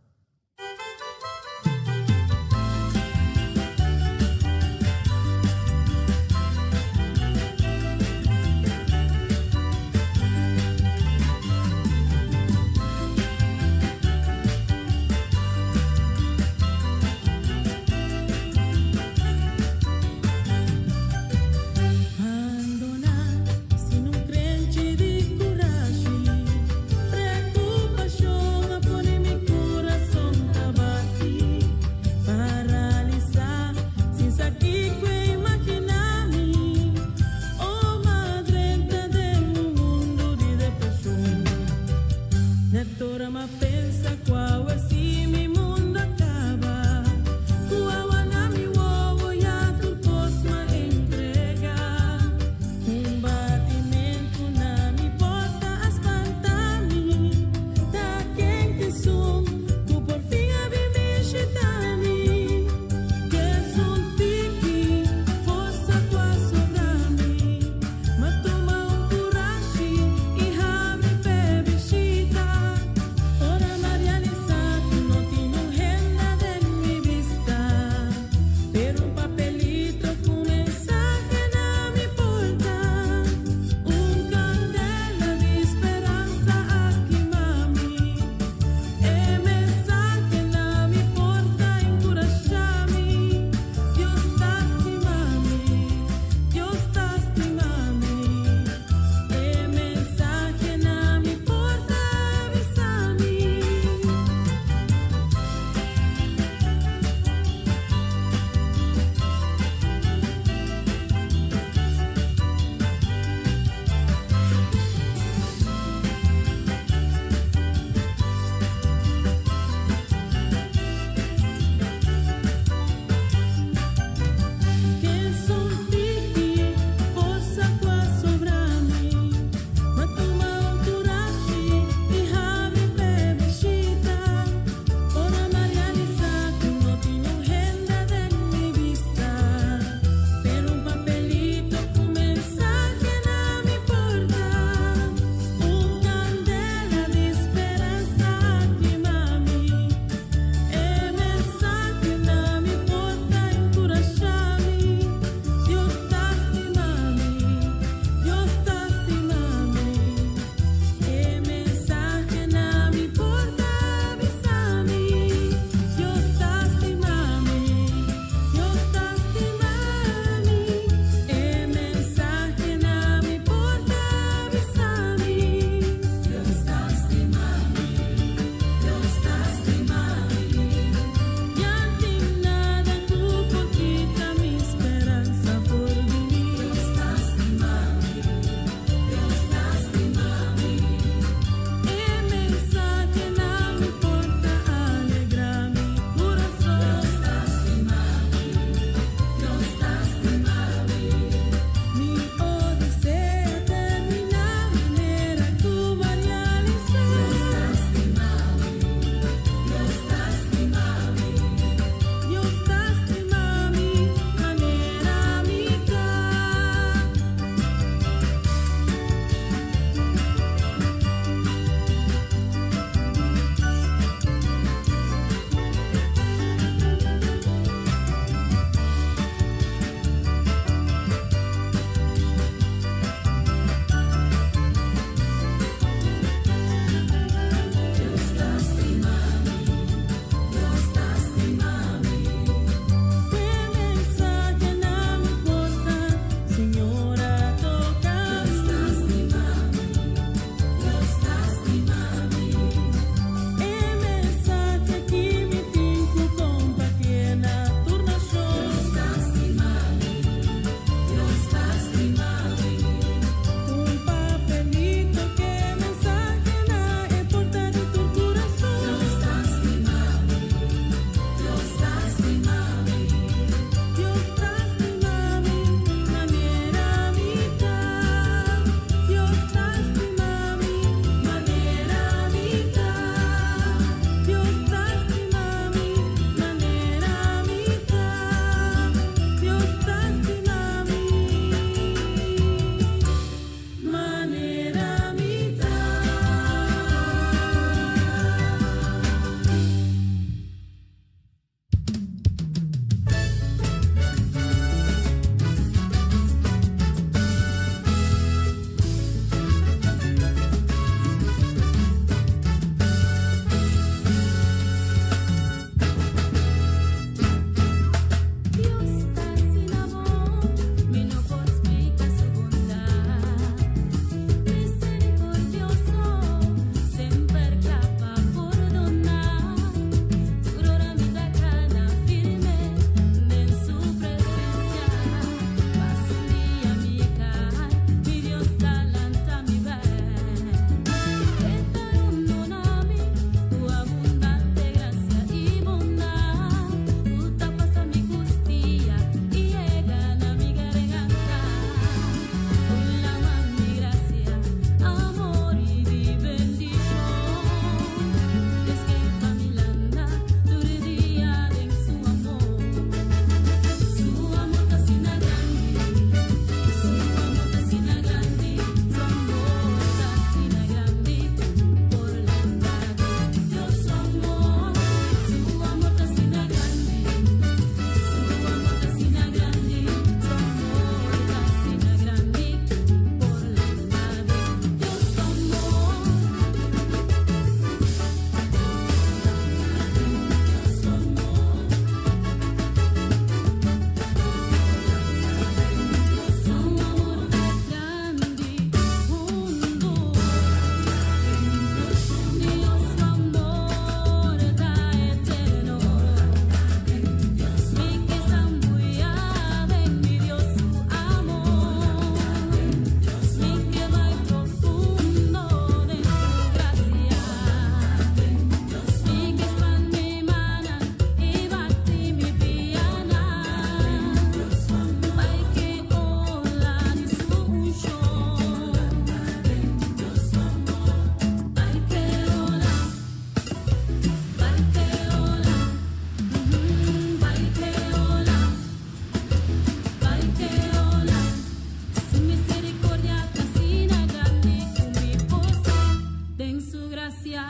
su gracia,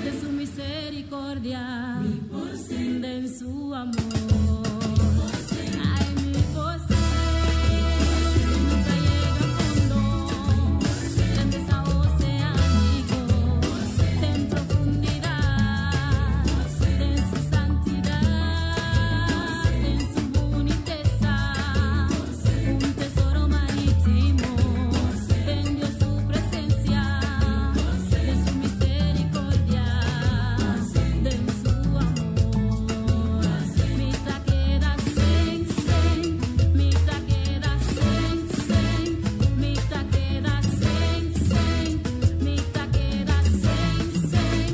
de su misericordia, de su amor. Ay, mi poder, si nunca llega a fondo, grandeza oceánico, en profundidad, en su santidad, en su boniteza, un tesoro marítimo, en Dios su presencia, de su misericordia, de su amor. Mi ta keda sen, sen, mi ta keda sen, sen, mi ta keda sen, sen, mi ta keda sen, sen.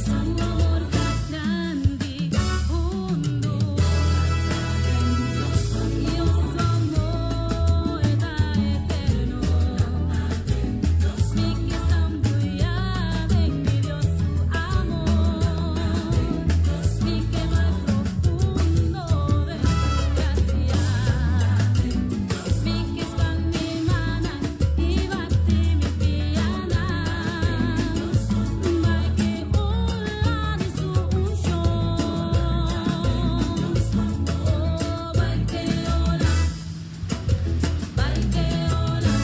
Su amor grandi, hundo. Dios su amor ta eterno. Mi ke sambuyá den mi Dios su amor. Mi ke bai profundo den su gracia. Mi ke span mi mannan i bati mi pianan. Bai ke ola di su unshon. Oh, bai ke ola, bai ke ola,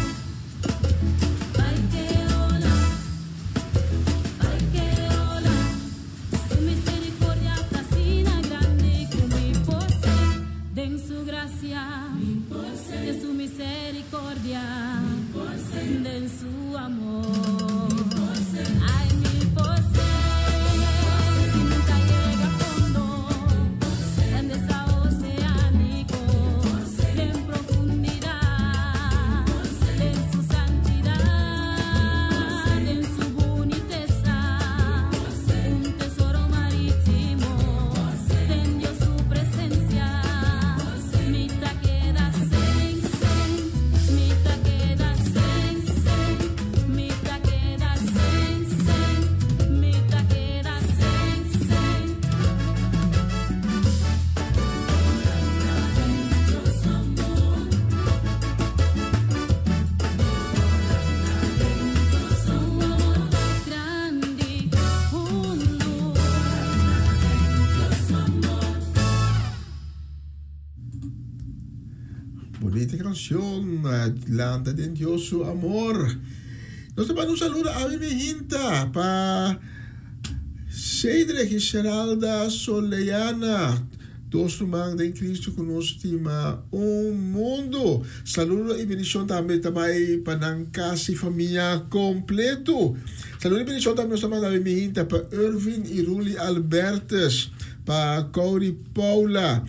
bai ke ola, bai ke ola. Su misericordia ta asina grandi ku mi por den su gracia, de su misericordia, den su amor. Ay, mi por si nunca llega a fondo, grandeza oceánico, en profundidad, en su santidad, en su boniteza, un tesoro marítimo, en Dios su presencia, mi ta keda sen, sen, mi ta keda sen, sen, mi ta keda sen, sen, mi ta keda sen, sen. Su amor grandi, hundo. Su amor. Bunita kansion, Lanta den Dios su amor. Nos ta manda un saludo awe mi hinta pa Cedric y Geralda Soleana, dos ruman den Cristo ku nos stima un mundu. Saludo y bendicion tambe ta bai pa nan kas y famia kompleto. Saludo y bendicion tambe nos ta manda awe mi hinta pa Irvin y Ruli Albertus, pa Cory Paula,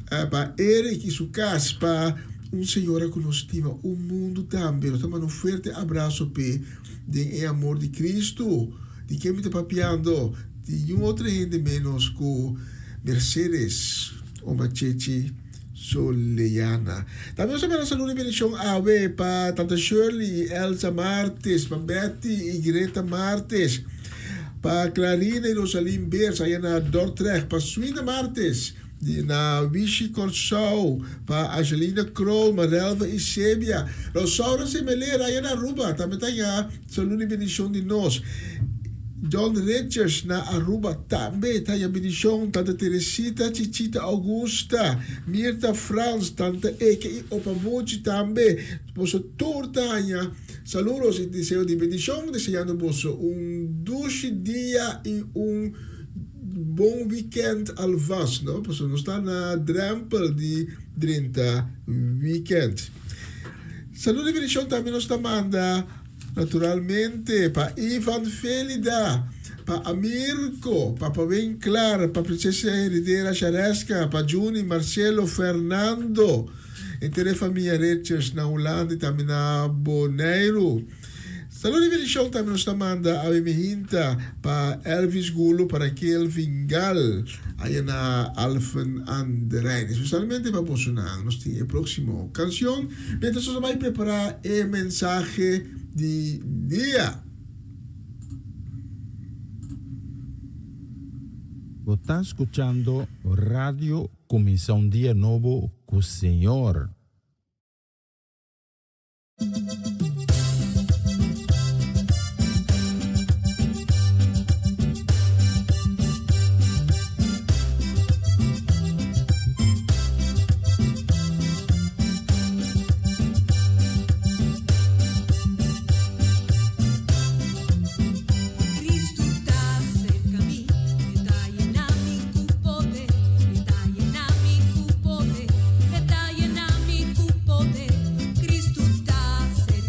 pa Eric y su kas, pa un señora ku nos stima un mundu tambe. Nos ta manda un fuerte abraso p'e den e amor di Cristo. Di ken mi ta papiando? Di niun otro hende menos ku Mercedes Oma Chechi Soleana. Tambe nos ta manda saludo y bendicion awe pa Tanta Shirley y Elsa Martes, pa Betty y Greta Martes, pa Clarina y Rosalyn Beers aya na Dordrecht, pa Swinda Martes di na Wishi Kòrsou, pa Angelina Kroon, Marelva y Sebia, Rosaura Semelera aya na Aruba, tambe ta ya saludo y bendicion di nos. John Richards na Aruba tambe ta ya bendicion, Tanta Teresita, Chichita Augusta, Mirta Frans, Tanta Eke y Opa Muchi tambe, boso tur ta haña saludos y deseo di bendicion, deseando boso un dushi dia y un bon weekend alvast, no? Pasobra nos ta na drempel di drenta weekend. Saludo y bendicion tambe nos ta manda naturalmente pa Ivan Felida, pa Amirko, pa Pawin Clar, pa Princesa Heredera Shareska, pa Juni, Marcelo, Fernando, henter e famia Richards na Hulanda y tambe na Boneiru. Saludo y bendicion tambe nos ta manda awe mi hinta pa Elvis Gulo, pa Raquel Vingal aya na Alphen aan de Rijn. Especialmente pa bosonan nos tin e proximo cancion mientras nos ta bay prepara e mensahe di dia. Bo ta skuchando Radio Kuminsá un Dia Nobo ku Señor. Cristo ta serka mi, E ta yena mi ku poder, E ta yena mi ku poder, E ta yena mi ku poder. Cristo ta serka.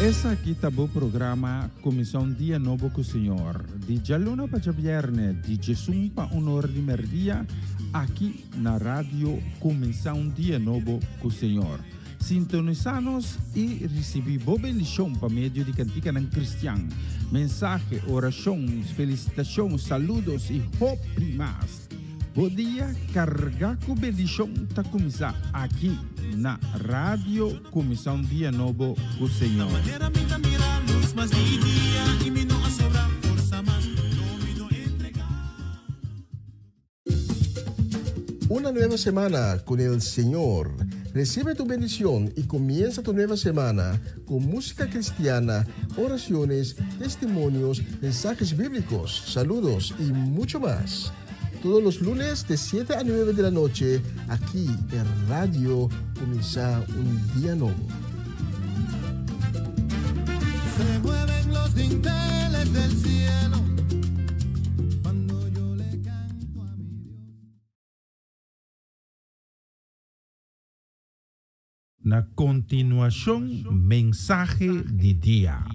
Esaki ta bo programa Kuminsá un Dia Nobo ku Señor, di djaluna pa djabièrnè, di djesun pa un or di mèrdia, aki na Radio Kuminsá un Dia Nobo ku Señor. Sintonisá nos i risibí bo bendishon pa medio di kantikanan kristian, mensahe, orashon, felisitashon, saludos i hopi mas. Bo dia kargá ku bendishon ta kuminsá aki na Radio Kuminsá un Dia Nobo ku Señor. Una nueva semana con el Señor. Recibe tu bendición y comienza tu nueva semana con música cristiana, oraciones, testimonios, mensajes bíblicos, saludos y mucho más. Todos los lunes de 7 a 9 de la noche, aquí en Radio Comienza un Día Nuevo. Se mueven los dinteles del cielo cuando yo le canto a mi Dios. Na kontinuashon mensahe di dia.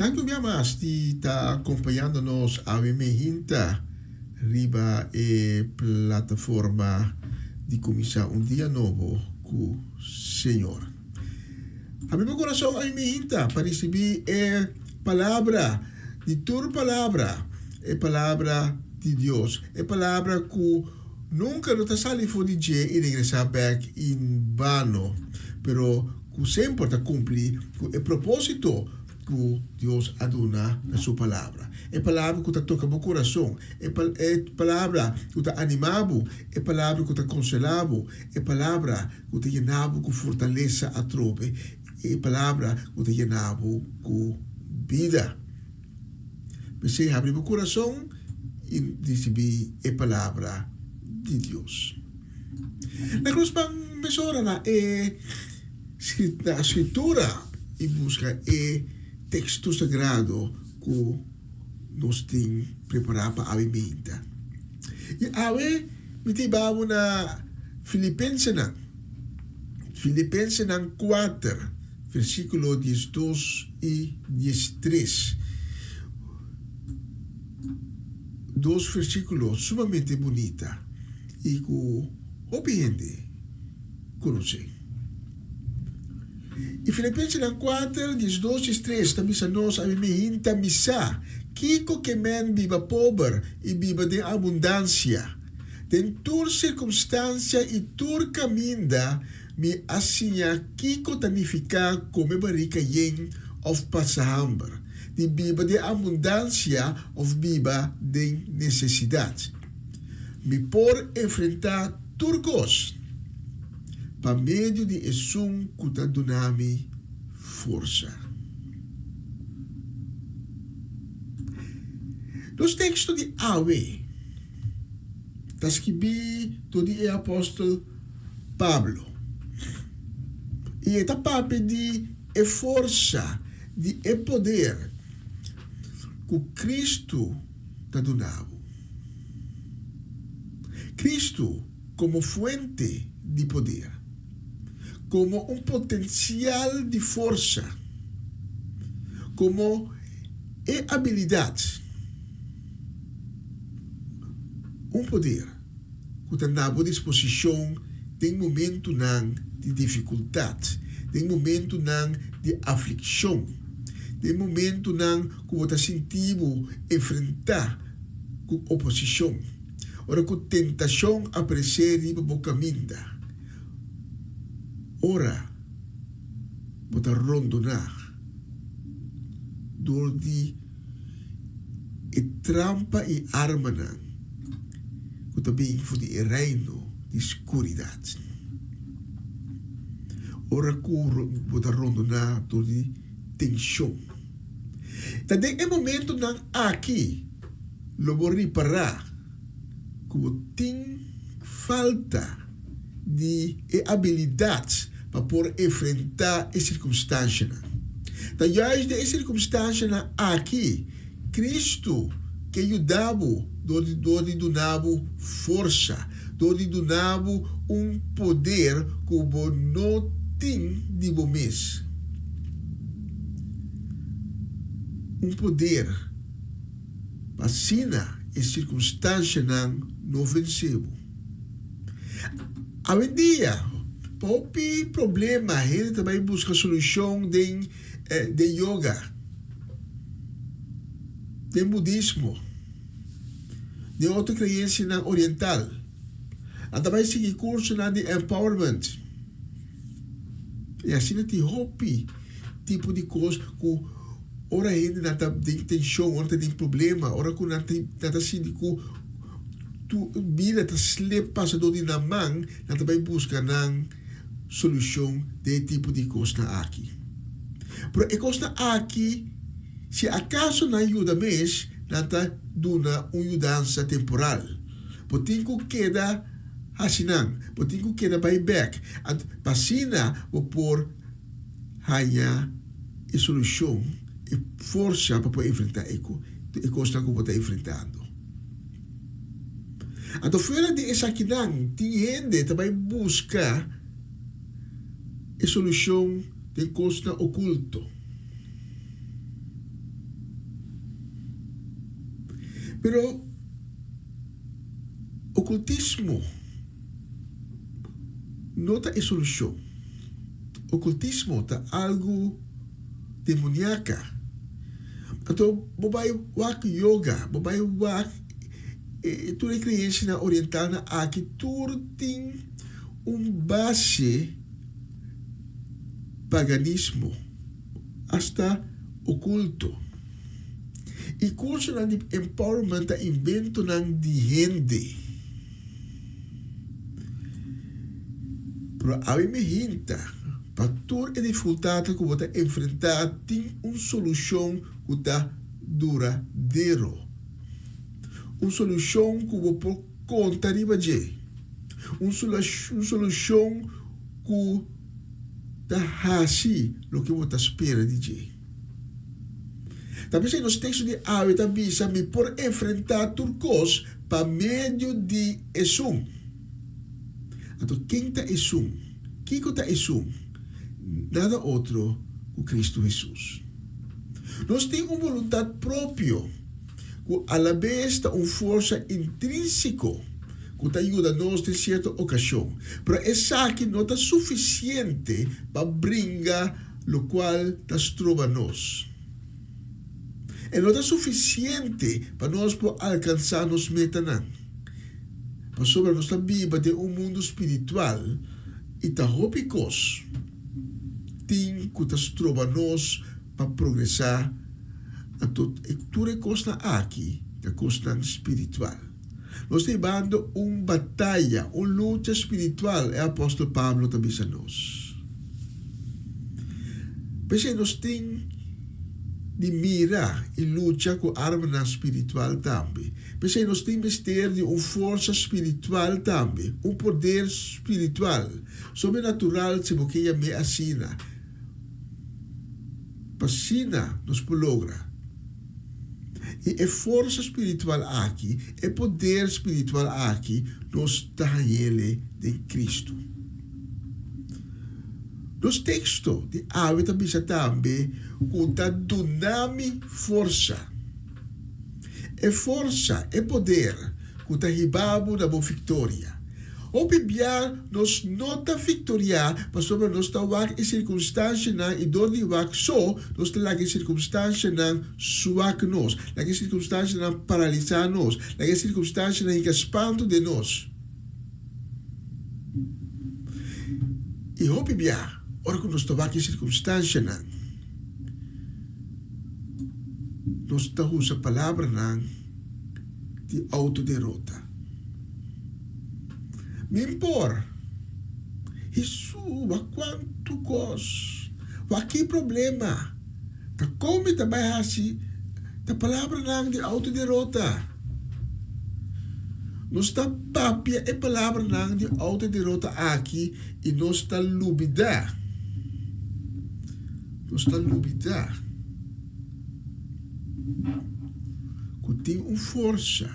Danki un bia mas di ta acompañando nos awe mehinta riba e plataforma di cuminsa un dia nobo cu Señor. Habri bo corazon awe mehinta pa ricibi e palabra di tur palabra, e palabra di Dios, e palabra cu Nunka no ta sali for di dje i regresá bèk in bano, pero ku semper ta kumpli ku e propósito ku Dios a duna na su Palabra. E Palabra ku ta toka bo kurason, e Palabra ku ta animá bo, e Palabra ku ta konsolá bo, e Palabra ku ta yena bo ku fortalesa atrobe, e Palabra ku ta yena bo ku bida. P'esei habri bo kurason i risibí e palabra di Dios. Na krus ban mesora na e na Skritura i buska e teksto sagrado ku nos tin prepará pa awe meinta. I awe mi ta hiba bo na Filipensenan, Filipensenan kuater. Versíkulo diesdos i diestres. Dos versíkulo sumamente bunita i ku hopi hende konosé. I Filipensenan kuater, diesdos, diestres ta bisa nos, Ami mi hinta mi sa kiko ke men biba pober i biba den abundansia. Den tur sirkumstansia i tur kaminda Mi a siña kiko ta nifiká kome barika yen òf pasa hamber, di biba den abundansia òf biba den nesesidat. Mi por enfrentá tur kos pa medio di esun ku ta duna mi forsa. Nos teksto di awe ta skibí dor di e apòstel Pablo. I e ta papia di e forsa, di e poder ku Kristu ta duna bo. Kristu komo fuente di poder, komo un potensial di forsa, komo e abilidat, un poder. ku ta na bo disposishon den momentunan di difikultat, den momentunan di aflikshon, den momentunan ku bo ta sinti bo enfrentá ku oposishon, ora ku tentashon aparesé riba bo kaminda, ora bo ta rondoná dor di e trampa i armanan ku ta bin for di e reino di skuridat. Ora ku bo ta rondoná dor di tenshon. Ta den e momentunan aki lo bo ripará ku bo tin falta di e abilidat pa por enfrentá e sirkunstanshanan. Ta juist den e sirkunstanshanan aki Kristu ke yuda bo dor di dor di duna bo forsa, dor di duna bo un poder ku bo no tin di bo mes. Un poder pa asina e sirkunstanshanan no vensé bo. Awendia, pa hopi problema hende ta bai buska solushon den den yoga, den budismo, den otro kreensianan oriental. Nan ta bai sigui kursonan di empowerment. I asina tin hopi tipo di kos ku ora hendenan ta den tenshon, ora ta den problema, ora ku nan ta sinti ku tur bida ta slip pasa dor di nan man, nan ta bai buska nan solushon den e tipo di kosnan aki. Pero e kosnan aki, si akaso nan yuda mes, nan ta duna un yudansa temporal. Bo tin ku keda hasi nan, bo tin ku keda bai bek, anto pa asina bo por haña e solushon, e forsa pa por enfrentá e kosnan ku bo ta enfrentando. Anto fuera di esakinan tin hende ta bai buska e solushon den kosnan okulto. Pero okultismo no ta e solushon. Okultismo ta algu demoniaka. Anto bo bai wak yoga, bo bai wak tur e creencianan orientalnan aki tur tin un base paganismo, hasta oculto. Y cursonan di empowerment ta inventonan di hende. Pero awe mi hinta pa tur e dificultadnan cu bo ta enfrenta tin un solucion cu ta duradero. Un solucion cu bo por conta riba dje. Un solucion cu ta haci loke bo ta spera di dje. Ta p'esei nos teksto di awe ta bisa, Mi por enfrentá tur kos pa medio di esun. Anto ken ta esun? Kiko ta esun? Nada otro ku Kristu Hesus. Nos tin un boluntat propio ku alabes ta un forsa intrínsiko ku ta yuda nos den sierto okashon, pero esaki no ta sufisiente pa bringa lokual ta stroba nos. E no ta sufisiente pa nos por alkansá nos metanan, pasobra nos ta biba den un mundu spiritual i ta hopi kos tin ku ta stroba nos pa progresá. Anto tur e kosnan aki ta kosnan spiritual. Nos ta hibando un bataya, un lucha spiritual, e apòstel Pablo ta bisa nos. P'esei nos tin di mira i lucha ku armanan spiritual tambe. P'esei nos tin mester di un forsa spiritual tambe, un poder spiritual, sobrenatural si bo ke yam'é asina, pa asina nos por logra. I e forsa spiritual aki, e poder spiritual aki, nos ta hañ'ele den Kristu. Nos teksto di awe ta bisa tambe ku ta duna mi forsa. E forsa, e poder ku ta hiba bo na bo viktoria. Hopi bia nos no ta viktoriá pasobra nos ta wak e sirkunstanshanan i dor di wak so nos ta laga e sirkunstanshanan swak nos, laga e sirkunstanshanan paralisá nos, laga e sirkunstanshanan hinka spantu den nos. I hopi bia ora ku nos ta wak e sirkunstanshanan nos ta usa palabranan di outoderota. Min por. Hesu, wak kuantu kos, wak ki problema. Ta kon mi ta bai hasi ta palabranan di outoderota? Nos ta papia e palabranan di outoderota aki i nos ta lubidá. Nos ta lubidá ku tin un forsa.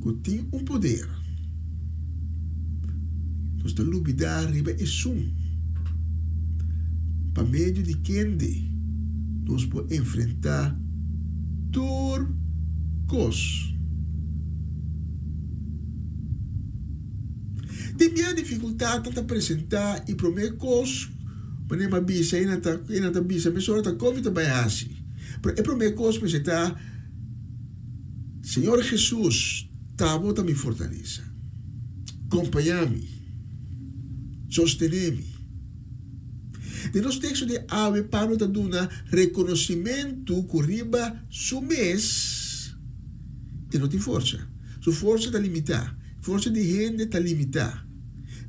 Ku tin un poder. Nos ta lubidá riba esun pa medio di kende nos por enfrentá tur kos. Tin bia difikultatnan ta presentá i promé kos manera mi a bisa e nan ta e nan ta bisa mesora ta kon mi ta bai hasi. Pero e promé kos mester ta, Señor Jesus, ta bo ta mi fortalesa. Kompañá mi. Sostené mi. Den nos teksto di awe Pablo ta duna rekonosimentu ku riba su mes e no tin forsa. Su forsa ta limitá. Forsa di hende ta limitá.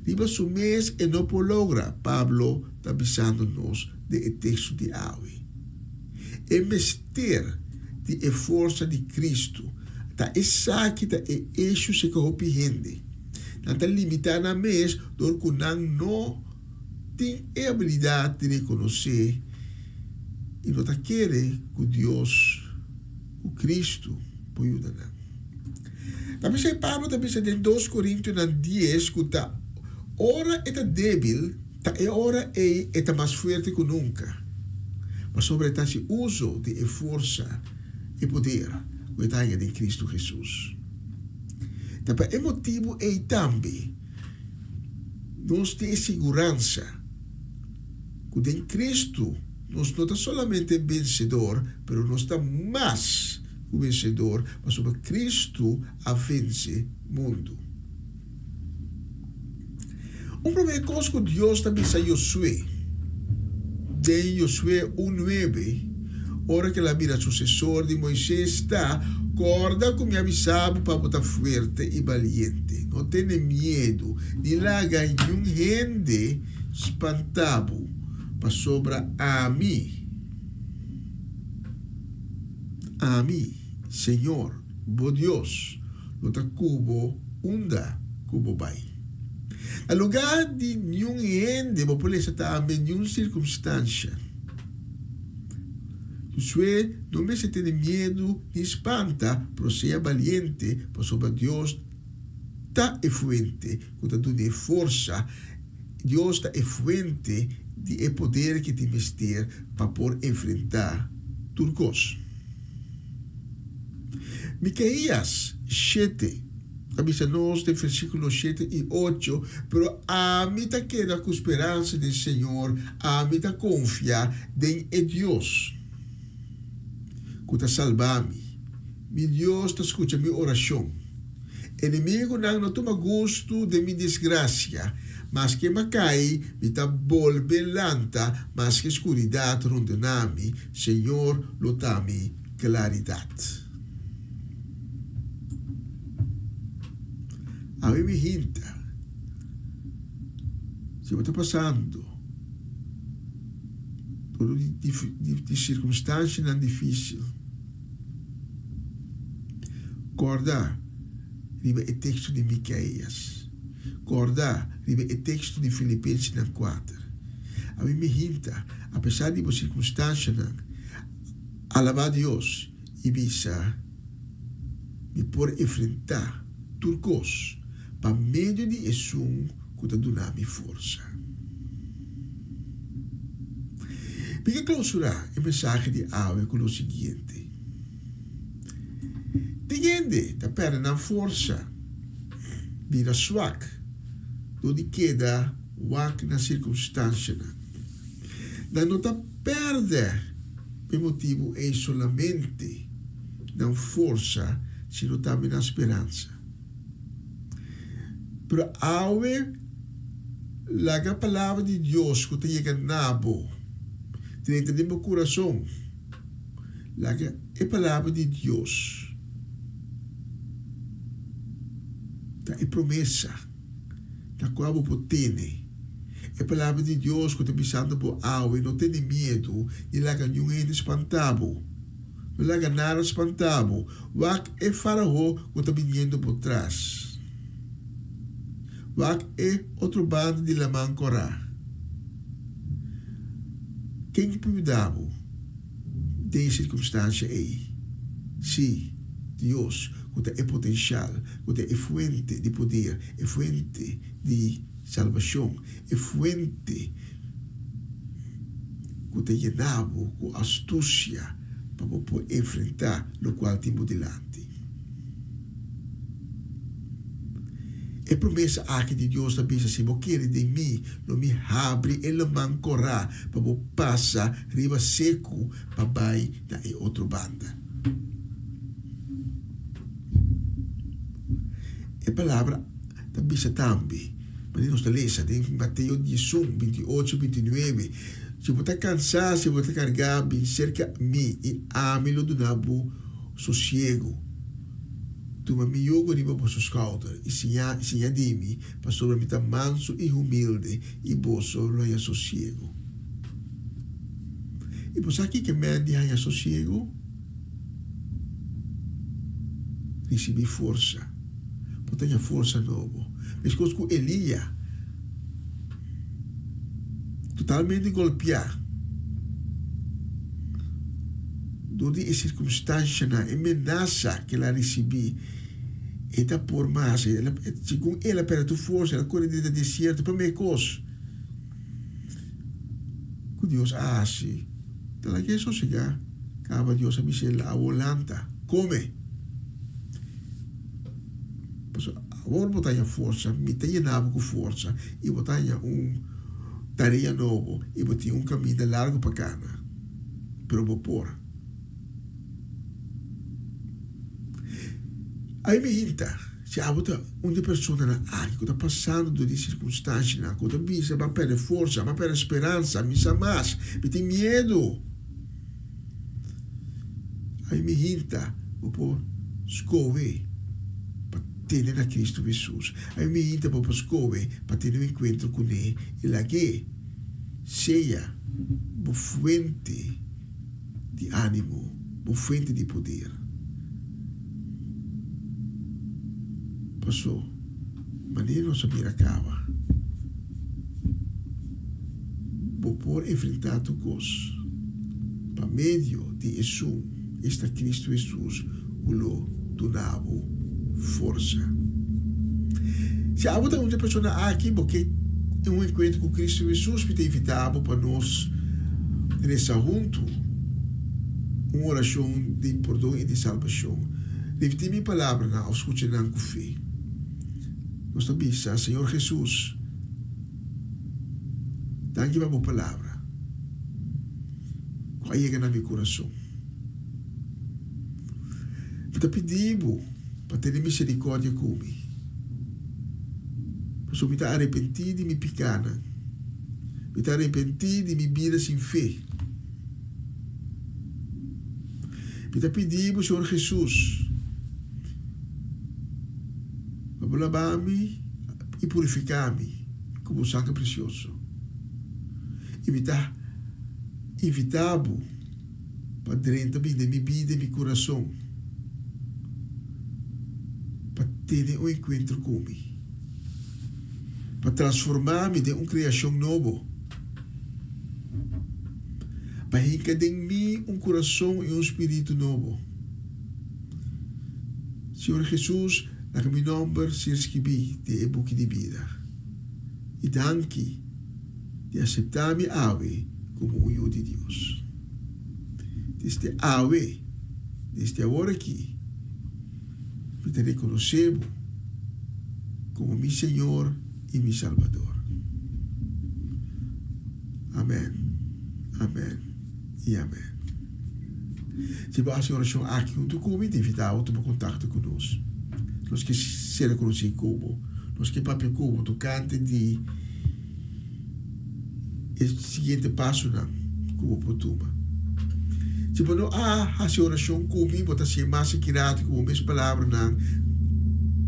Riba su mes e no por logra, Pablo ta bisando nos den e teksto di awe. E mester di e forsa di Kristu. Ta esaki ta e eshu seka hopi hende. Nan ta limitá nan mes dor ku nan no tin e abilidat di rekonosé i no ta kere ku Dios, ku Kristu por yuda nan. Ta p'esei Pablo ta bisa den dos Korintionan dies ku ta ora e ta débil, ta e ora ei e ta mas fuerte ku nunka, pasobra e ta hasi uso di e forsa i poder ku e ta haña den Kristu Hesus. Ta pa e motibu ei tambe nos tin e siguransa ku den Kristu nos no ta solamente bensedor, pero nos ta mas ku bensedor, pasobra Kristu a vense mundu. Un promé kos ku Dios ta bisa Josué den Josué un nuebe, ora ku el a bira susesor di Moisés, ta, Kòrda ku mi a bisa bo pa bo ta fuerte i baliente. No tene miedu, ni laga niun hende spanta bo, pasobra ami, ami, Señor, bo Dios, lo ta ku bo unda ku bo bai. Na lugá di niun hende bo por lesa tambe niun sirkumstansha. Josué no mester tene miedu ni spanta, pero sea baliente, pasobra Dios ta e fuente ku ta dun'é forsa. Dios ta e fuente di e poder ku tin mester pa por enfrentá tur kos. Micaías shete ta bisa nos den versículo shete i ocho, Pero ami ta keda ku speransa den Señor, ami ta konfia den e Dios ku ta salba mi. Mi Dios ta skucha mi orashon. Enemigunan no tuma gustu den mi disgrasia, maske m'a kai, mi ta bolbe lanta, maske skuridat rondona mi, Señor lo ta mi klaridat. Awe mi hinta, si bo ta pasando por di sirkunstansianan difísil, kòrda riba e teksto di Mikéias, kòrda riba e teksto di Filipensenan kuater. Awe mi hinta, apesar di bo sirkunstansianan, Alabá Dios i bisa, Mi por enfrentá tur kos pa medio di esun ku ta duna mi forsa. Mi ke klousurá e mensahe di awe ku lo siguiente, Tin hende ta pèrdè nan forsa, bira swak dor di keda wak na sirkunstansianan. Nan no ta pèrdè p'e motibu ei solamente nan forsa, sino tambe nan speransa. Pero awe, laga Palabra di Dios ku ta yega na bo drenta den bo kurason. Laga e Palabra di Dios ta e promesa na kua bo por tene. E Palabra di Dios ku ta bisando bo awe, no tene miedu, ni laga niun hende spanta bo. No laga nada spanta bo. Wak e Faraó ku ta biniendo bo tras. Wak e otro banda di Laman Kòrá. Ken ku por yuda bo den e sirkunstansia ei? Sí, Dios, ku ta e potensial, ku ta e fuente di poder, e fuente di. salbashon, e fuente ku ta yena bo ku astusia pa bo por enfrentá lokual tin bo dilanti. E promesa aki di Dios ta bisa, Si bo kere den mi, lo mi habri e laman korá pa bo pasa riba seku pa bai na e otro banda. E palabra ta bisa tambe, manera nos ta lesa den Mateo diesun, binti ocho, binti nuebe, Si bo ta kansá, si bo ta kargá, bin serka mi, i ami lo duna bo sosiegu. Tuma mi yugo riba boso skouder i siña siña di mi, pasobra mi ta mansu i humilde, i boso lo haña sosiegu. I bo sa kiko men di haña sosiegu? Risibí forsa. Bo ta haña forsa nobo. Meskos ku Elia, totalmente golpiá dor di e sirkunstanshanan, e menasa ku el a risibí, e ta por mas. Segun el a pèrdè tur forsa, el a kore drenta desierto. Promé kos ku Dios a hasi, ta laga e sosegá. Kaba Dios a bis'é, Awor lanta, kome. Pasobra awor bo ta haña forsa, mi ta yena bo ku forsa i bo ta haña un tarea nobo i bo tin un kaminda largu pa kana, pero bo por. Ai mi hinta, si abo ta un di e personanan aki ku ta pasando dor di sirkunstanshanan ku ta bisa, M'a pèrdè forsa, m'a pèrdè speransa, mi sa mas, mi tin miedu. Ai mi hinta, bo por skohe pa tene na Cristo Jesus. Ai mi hinta, bo por skohe pa tene un enkuentro kuné i lag'é sea bo fuente di ánimo, bo fuente di poder. Paso, manera nos a mira kaba, bo por enfrentá tur kos pa medio di esun, esta Cristo Jesus, ku lo duna bo forsa. Si abo ta un di e persona aki, bo ke un enkuentro ku Cristo Jesus, mi ta invitá bo pa nos resa huntu un orashon di pordon i di salbashon. Ripití mi palabranan òf skucha nan ku fe. Nos ta bisa, Señor Jesus, Danki pa bo palabra ku a yega na mi kurason. Mi ta pidi bo pa tene miserikòrdia ku mi, pasobra mi ta arepentí di mi pikánan, mi ta arepentí di mi bida sin fe. Mi ta pidi bo, Señor Hesus, pa bo laba mi i purifiká mi ku bo sanger presioso. I mi ta invitá bo pa drenta bin den mi bida i mi kurason, pa tene un enkuentro ku mi, pa transformá mi den un kreashon nobo, pa hinka den mi un kurason i un spiritu nobo. Señor Hesus, laga mi nomber ser skibí den e buki di bida. I danki di aseptá mi awe komo un yu di Dios. Desde awe, desde awor aki, mi ta rekonosé bo komo mi Señor i mi Salbador. Amèn, amèn i amèn. Si bo hasi orashon aki huntu ku mi, ta invitá bo tuma kontakto ku nos. Nos ke sera konosí ku bo. Nos ke papia ku bo tokante di e siguiente pasonan ku bo por tuma. Si bo no a hasi orashon ku mi, bo ta hasié mas akirati ku bo mes palabranan.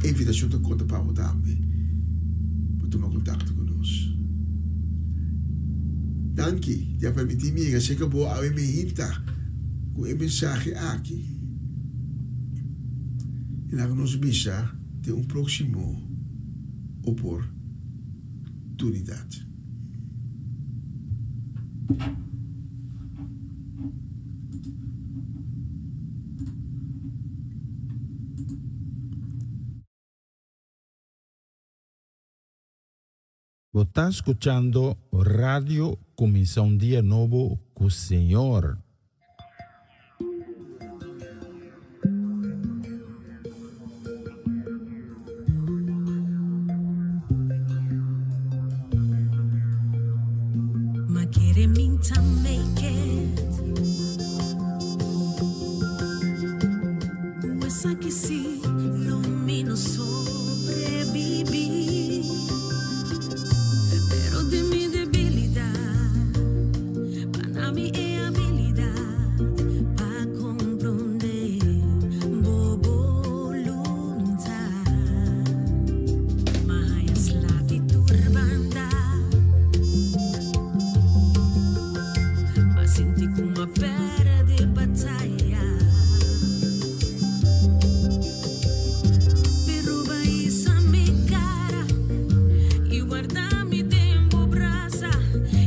E invitashon ta konta pa bo tambe pa tuma kontakto ku nos. Danki di a permití mi yega serka bo awe meinta ku e mensahe aki. I laga nos bisa den un próksimo oportunidat. Bo ta skuchando Radio Kuminsá un Dia Nobo ku Señor. Ma kere min ta make it. Ku esaki si lo mi no sobreviví. Pero den mi debilidad, pa na mi e habilidad pa comprende bo voluntad. M'a haya sla di tur banda. M'a sinti cu m'a perde bataya. Pero b'a hisa mi cara y warda mi den bo brasa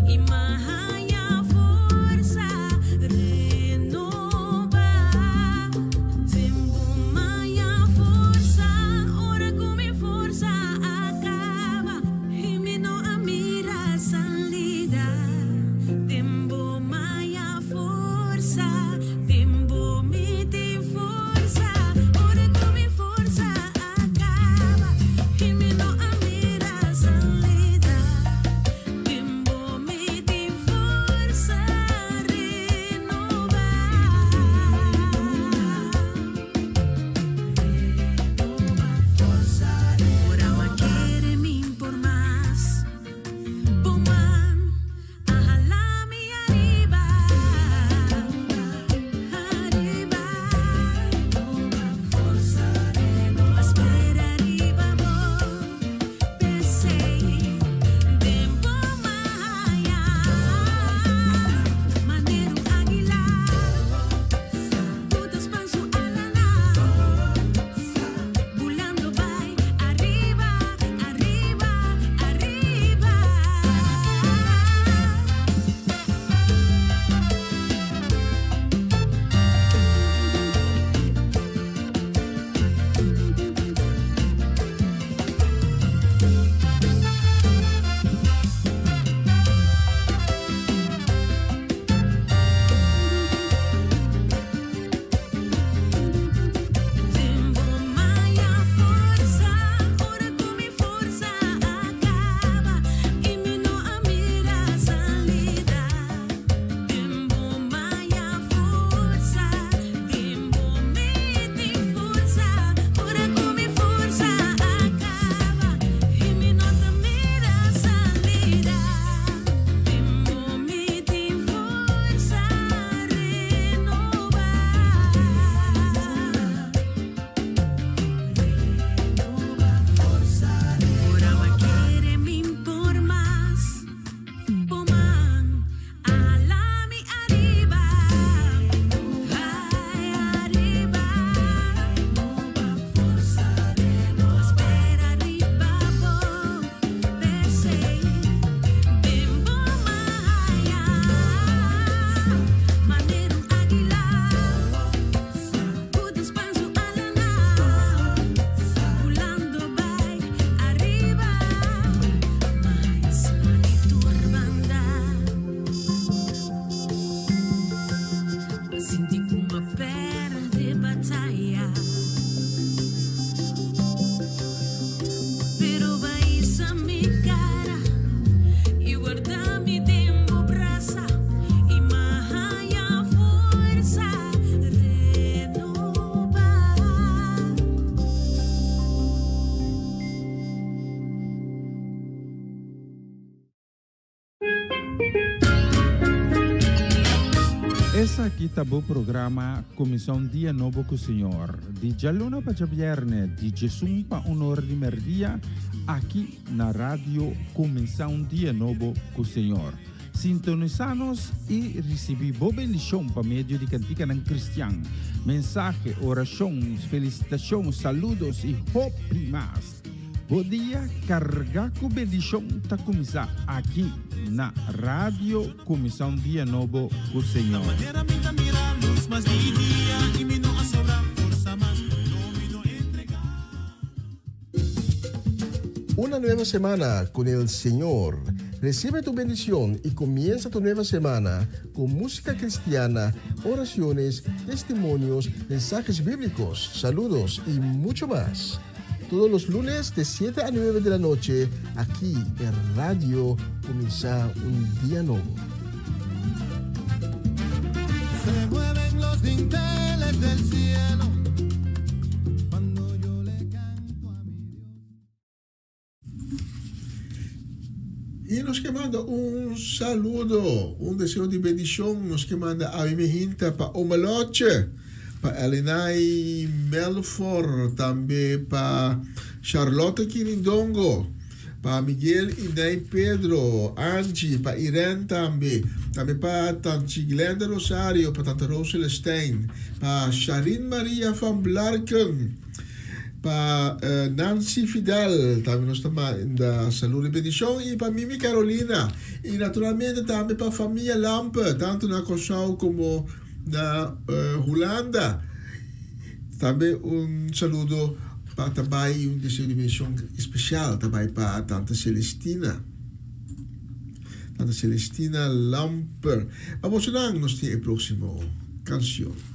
y m'a haya forsa renoba. Den bo m'a haya forsa ora cu mi forsa a caba y mi no a mira salida. Den bo m'a haya forsa, den bo mi tin forsa ora cu mi forsa a caba y mi no a mira salida. Den bo mi tin forsa renoba. Renoba forsa. Ora m'a kere mi'n por mas. Bo man a hala mi ariba, ariba. M'a spera riba bo, p'esey den bo m'a haya manera un aguila cu ta span su alanan, bulando bay ariba, ariba, ariba. Den bo m'a haya forsa ora cu mi forsa a caba y mi no a mira salida. Den bo m'a haya forsa, den bo mi tin forsa ora cu mi forsa a caba y mi no ta mira salida. Den bo mi tin forsa renoba. Renoba forsa. Ora m'a kere mi'n por mas. Bo man a hala mi ariba. Ay, ariba. M'a spera riba bo. P'esey den bo m'a haya manera un aguila cu ta span su alanan, bulando bay ariba. M'a haya sla di tur banda. M'a sinti cu m'a perde bataya. Pero b'a hisa mi cara y warda mi den bo brasa y m'a haya forsa renoba. Esaki ta bo programa Kuminsá un Dia Nobo ku Señor, di djaluna pa djabièrnè, di djesun pa un or di mèrdia, aki na Radio Kuminsá un Dia Nobo ku Señor. Sintonisá nos i risibí bo bendishon pa medio di kantikanan kristian, mensahe, orashon, felisitashon, saludos i hopi mas. Bo dia kargá ku bendishon ta kuminsá aki na Radio Kuminsá un Dia Nobo ku Señor. Una nueva semana con el Señor. Recibe tu bendición y comienza tu nueva semana con música cristiana, oraciones, testimonios, mensajes bíblicos, saludos y mucho más. Todos los lunes de 7 a 9 de la noche, aquí en Radio Comienza un Día Nuevo. Se mueven los dinteles del cielo cuando yo le canto a mi Dios. I nos ke manda un saludo, un deseo di bendishon, nos ke manda awe mihinta pa Oma Lotje, pa Elenay Melfor, tambe pa Charlotte Kirindongo, pa Miguel i Ney Pedro, Angie, pa Irene tambe, tambe pa Tanchi Glenda Rosario, pa Tanta Rose Celestijn, pa Sharin Maria van Blarken, Pa Nancy Fidel tambe nos ta manda saludo y bendicion y pa Mimi Carolina y naturalmente tambe pa famia Lampe tanto na Corsou como na Hulanda. Tambe un saludo pa ta bay y un deseo di bendicion especial ta bay pa Tanta Celestina. Tanta Celestina Lampe. Pa bosonan nos tin e proximo cancion.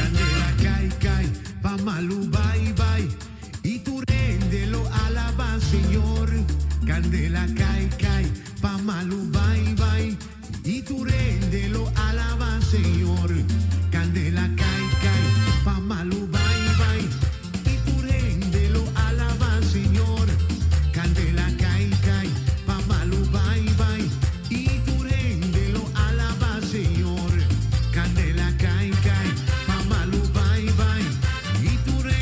Candela cai cai, pa malu bai bai. I tur hende lo alabá Señor. Kandela kai kai, pa malu bai bai. I tur hende lo alabá Señor. Kandela kai kai, pa malu bai bai. I tur hende lo alabá Señor. Kandela kai kai, pa malu bai bai. I tur hende lo alabá Señor. Kandela kai kai, pa malu bai bai. I tur.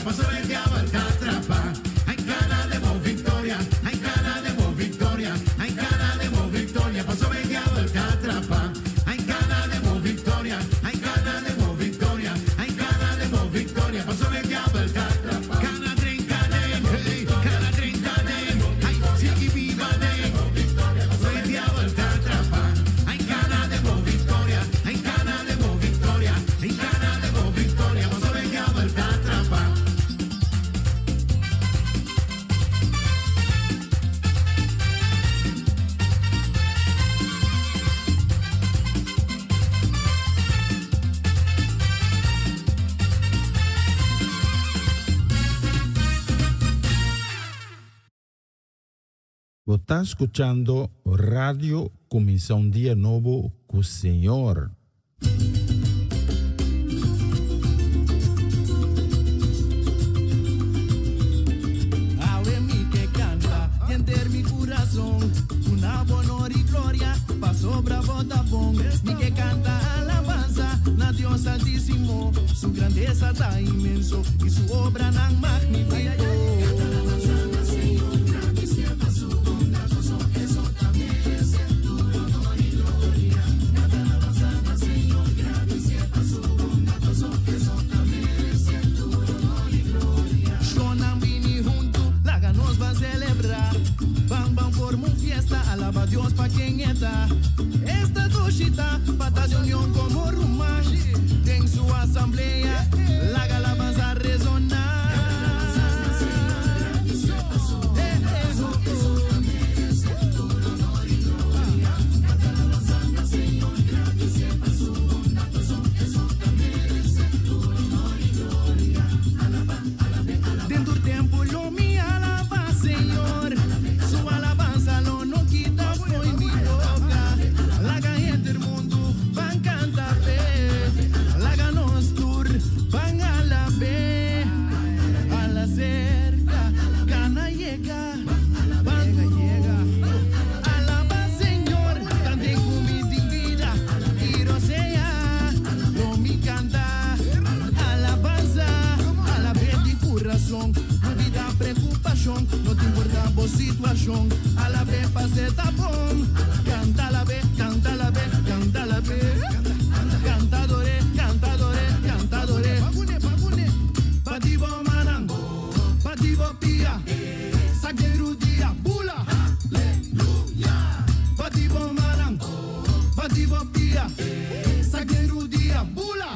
Pasobra e diabel ta trapa. Ay kana den bo victoria, ay kana den bo victoria, ay kana den bo victoria, pasobra e diabel ta trapa. Ay kana den bo victoria, ay kana den bo victoria, ay kana den bo victoria, pasobra e diabel ta trapa. Kana drenka den, hey, kana drenka den, ay, sigui biba den bo victoria, pasobra e diabel ta trapa. Ay kana den bo victoria, ay kana den bo victoria, ay kana den bo victoria, pasobra e diabel ta trapa. Bo ta skuchando Radio Kuminsá un Dia Nobo ku Señor. Awe mi ke kanta di henter mi kurason Duna bo honor i gloria pasobra bo ta bon Mi ke kanta alabansa na Dios Altísimo Su grandesa ta inmenso i su obranan magnífiko. Shonnan bini huntu, laga nos ban selebrá. Ban ban forma un fiesta, alaba Dios pa ken e ta. Esta dushi ta pa ta di union komo ruman. Den su asamblea, laga alabansa resoná. Den tur tempu lo mi alabá Señor, Su alabansa lo no kita fo'i mi boka. Laga henter mundu ban kanta p'e, laga nos tur ban alab'é. Ala serka, kana yega, ban tur huntu alabá Señor. Tanten ku mi tin bida i rosea, lo mi kanta alabansa. Alab'é di kurason, lubida preokupashon, no ta importá bo situashon. Alab'é pas'é ta bon, kanta alab'é, kanta alab'é, kanta alab'é. Kanta ador'é, kanta ador'é, kanta ador'é. Bati bo mannan, bati bo pia, sak den rudia, bula! Bati bo mannan, bati bo pia, sak den rudia, bula!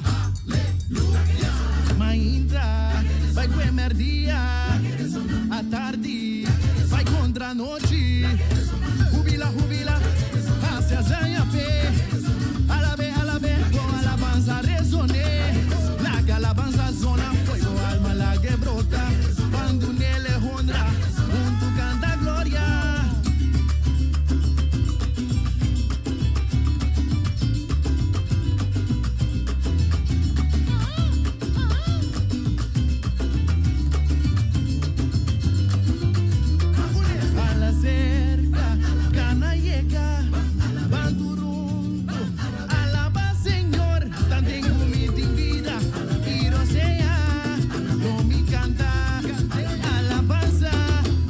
Mainta, bai ku e merdia, atardi, bai kontra nochi. Hubila, hubila, hasi hazaña p'e. Alab'é, alab'é, bo alabansa resoné. Laga alabansa zona, fo'i bo alma lag'é brota. Ban dun'é honra, huntu kanta gloria. Ala serka, kana yega, ban tur huntu, alaba Señor. Tanten ku mi tin bida i rosea, lo mi kanta alabansa.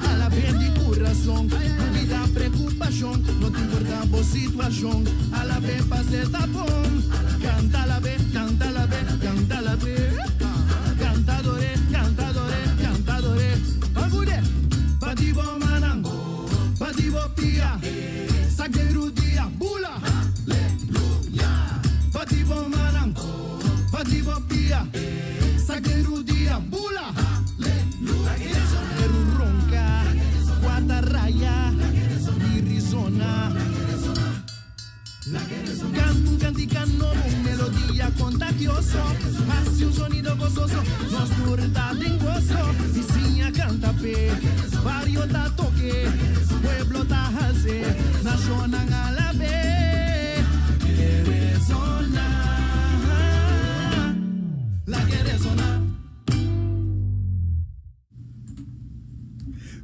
Alab'é di kurason, lubida preokupashon, no ta importá bo situashon. Alab'é pas'é ta bon, kanta alab'é, kanta alab'é, kanta alab'é. Kanta ador'é, kanta ador'é, kanta ador'é. Pagude, bati bo mannan, bati bo pia, sak den rudia, bula! Bati bo mannan, bati bo pia, sak den rudia, bula! Eru ronka, kuata raya, mi risona. Kanta un kantika nobo, un melodia kontagioso, hasi un sonido gososo, nos tur ta den goso. Bisiña kanta p'e, bario ta toke, pueblo ta hals'é, nashonnan alab'é. Lag'é resoná, lag'é resoná.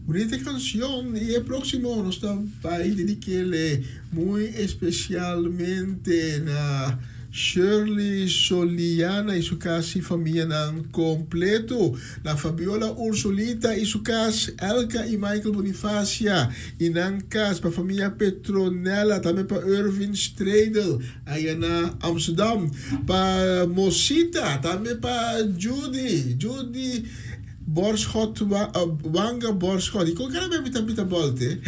Bunita cancion y e proximo nos ta bay dediquele muy especialmente na. Shirley Soliana y su cas y famianan completo, na Fabiola Ursulita y su cas, Elka y Michael Bonifacia y nan cas, pa famia Petronella, tambe pa Irvin Stradel aya na Amsterdam, pa Mosita, tambe pa Judy, Judy Borschot, Wanga Borschot, y con kera mi ta pita bolte?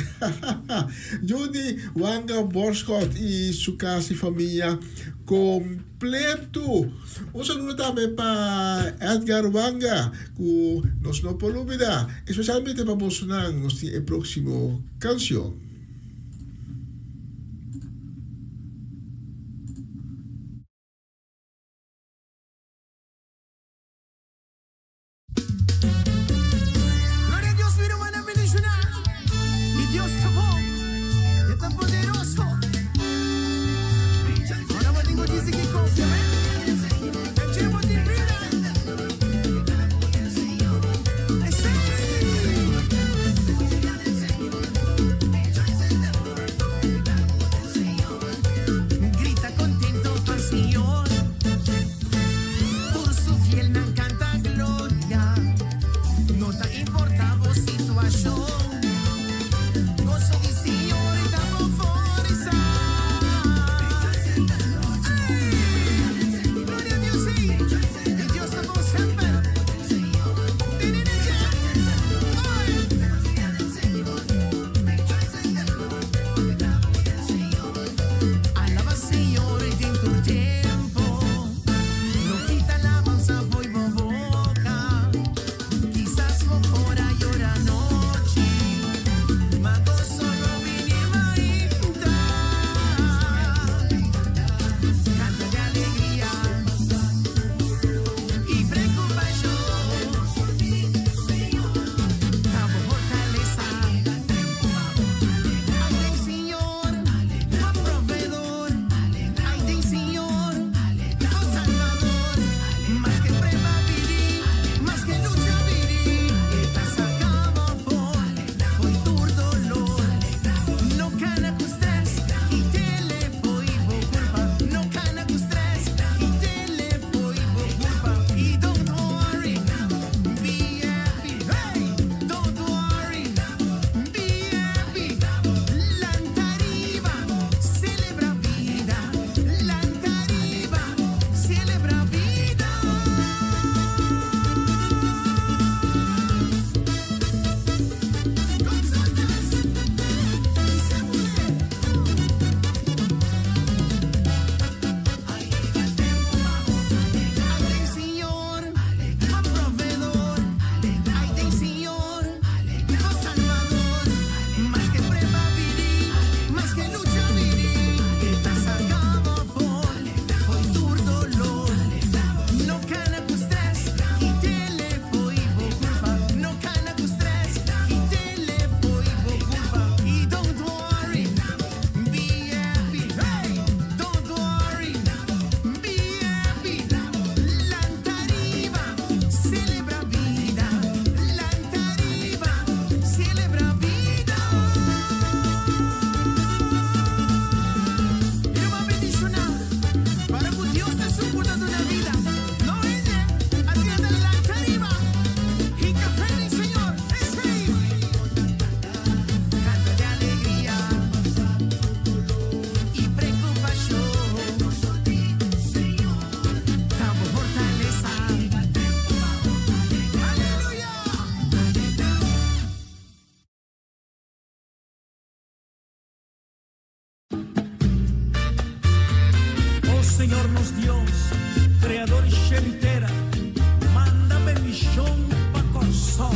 Judy Wanga Borschot y su cas y famia completo. Un saludo tambe pa Edgar Wanga, cu nos no por lubida. Especialmente pa bosonan nos tin e proximo cancion. Gloria a Dios, mi rumannan bendishoná. Mi Dios ta bon, e ta poderoso. Ora bo tin ku disi ki konfia, amén. Dje bo tin bida. Esei. Grita contento pa Señor. Tur su fielnan canta gloria. No ta importa bo situacion. Gozo di Señor ta bo forsa. Ey! Gloria a Dios, sí. Mi Dios ta bon semper. Tene na dje. Oy! Alaba Señor den tur tempo. No kita alabansa fo'i bo boka. Kisas bo por a yora anochi, ma goso lo bini mainta. Kanta di alegria i preokupashon ta bo fortalesa. Ai den Señor, bo proveedor. Ai den Señor, bo Salvador. Mas ke prueba bini, mas ke lucha bini, e ta saca bo for, fo'i tur dolor. No cana cu stress y tele fo'i bo culpa. No cana cu stress y tele fo'i bo culpa. Y don't worry, be happy. Hey, don't worry, be happy. Lanta ariba, celebra bida. Lanta ariba, celebra bida. González, y se muere. Ay den Señor, bo proveedor. Ay den Señor, bo Salvador. Mas ke prueba bini, mas ke lucha bini, e ta saca bo for, fo'i tur dolor. No cana cu stress y tele fo'i bo culpa. No cana cu stress y tele fo'i bo culpa. Y don't worry, be happy. Hey, don't worry, be happy. Lanta ariba, celebra bida. Lanta ariba, celebra bida. Mi ruman bendishoná para ku Dios ta soportá na bida. No hende, asina ta lanta ariba. Hinka fe den Señor. Esei. Kanta di alegria i preokupashon. Ta bo fortalesa. Aleluya! Oh Señor nos Dios, Creador di shelu i tera, manda bendishon pa Kòrsou.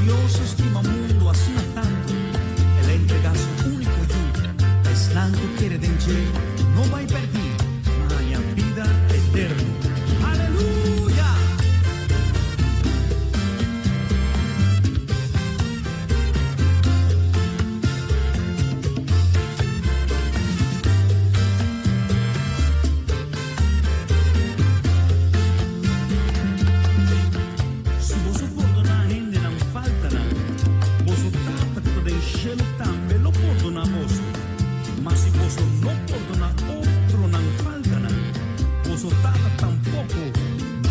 Dios stima mundu asina tantu, El a entregá su úniko Yu, pa esnan ku kere den dje no bai pèrdí, ma haña bida eterno. Aleluya! Si boso pordoná hende nan faltanan, boso Tata ku ta den shelu tambe lo pordoná boso. Ma si boso no pordoná otro nan faltanan, boso Tata tampoko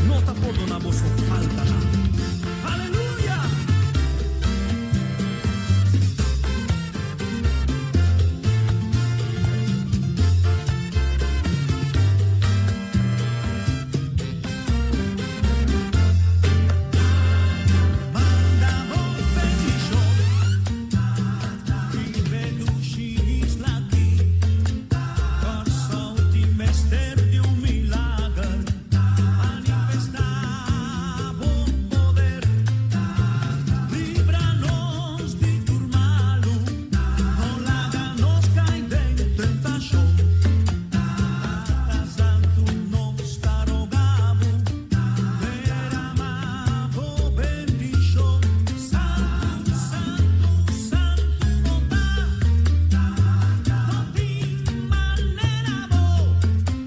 no ta pordoná boso faltanan. Aleluya! Manda bo bendishon riba e dushi isla aki. Kòrsou tin mester di un milager. Manifestá bo poder. Libra nos di tur malu. No laga nos kai den tentashon. Tata Santu nos ta roga bo. Derama bo bendishon. Santu, santu, santu bo ta. No tin manera bo.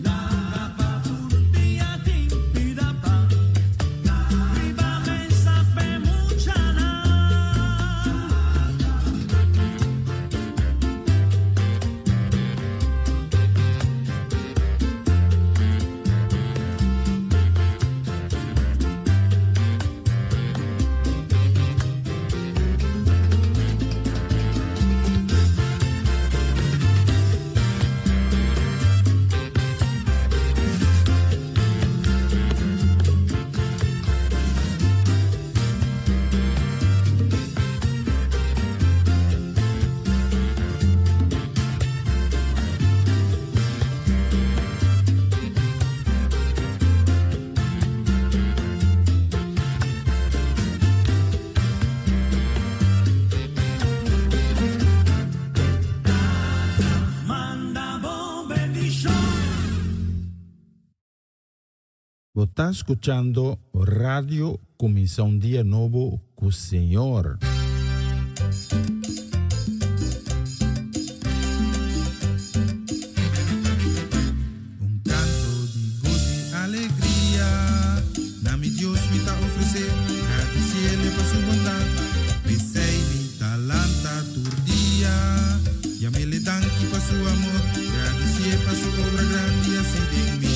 Laga pa tur dia tin pida pan. Riba mesa p'e muchanan. Manda bo bendishon. Bo ta skuchando Radio Kuminsá un Dia Nobo ku Señor. Un kanto di goso i alegria na mi Dios mi ta ofresé, gradisiele pa su bondat. P'esei mi ta lanta tur dia, yam'El danki pa su amor, gradisié pa su obra grandi hasi den mi.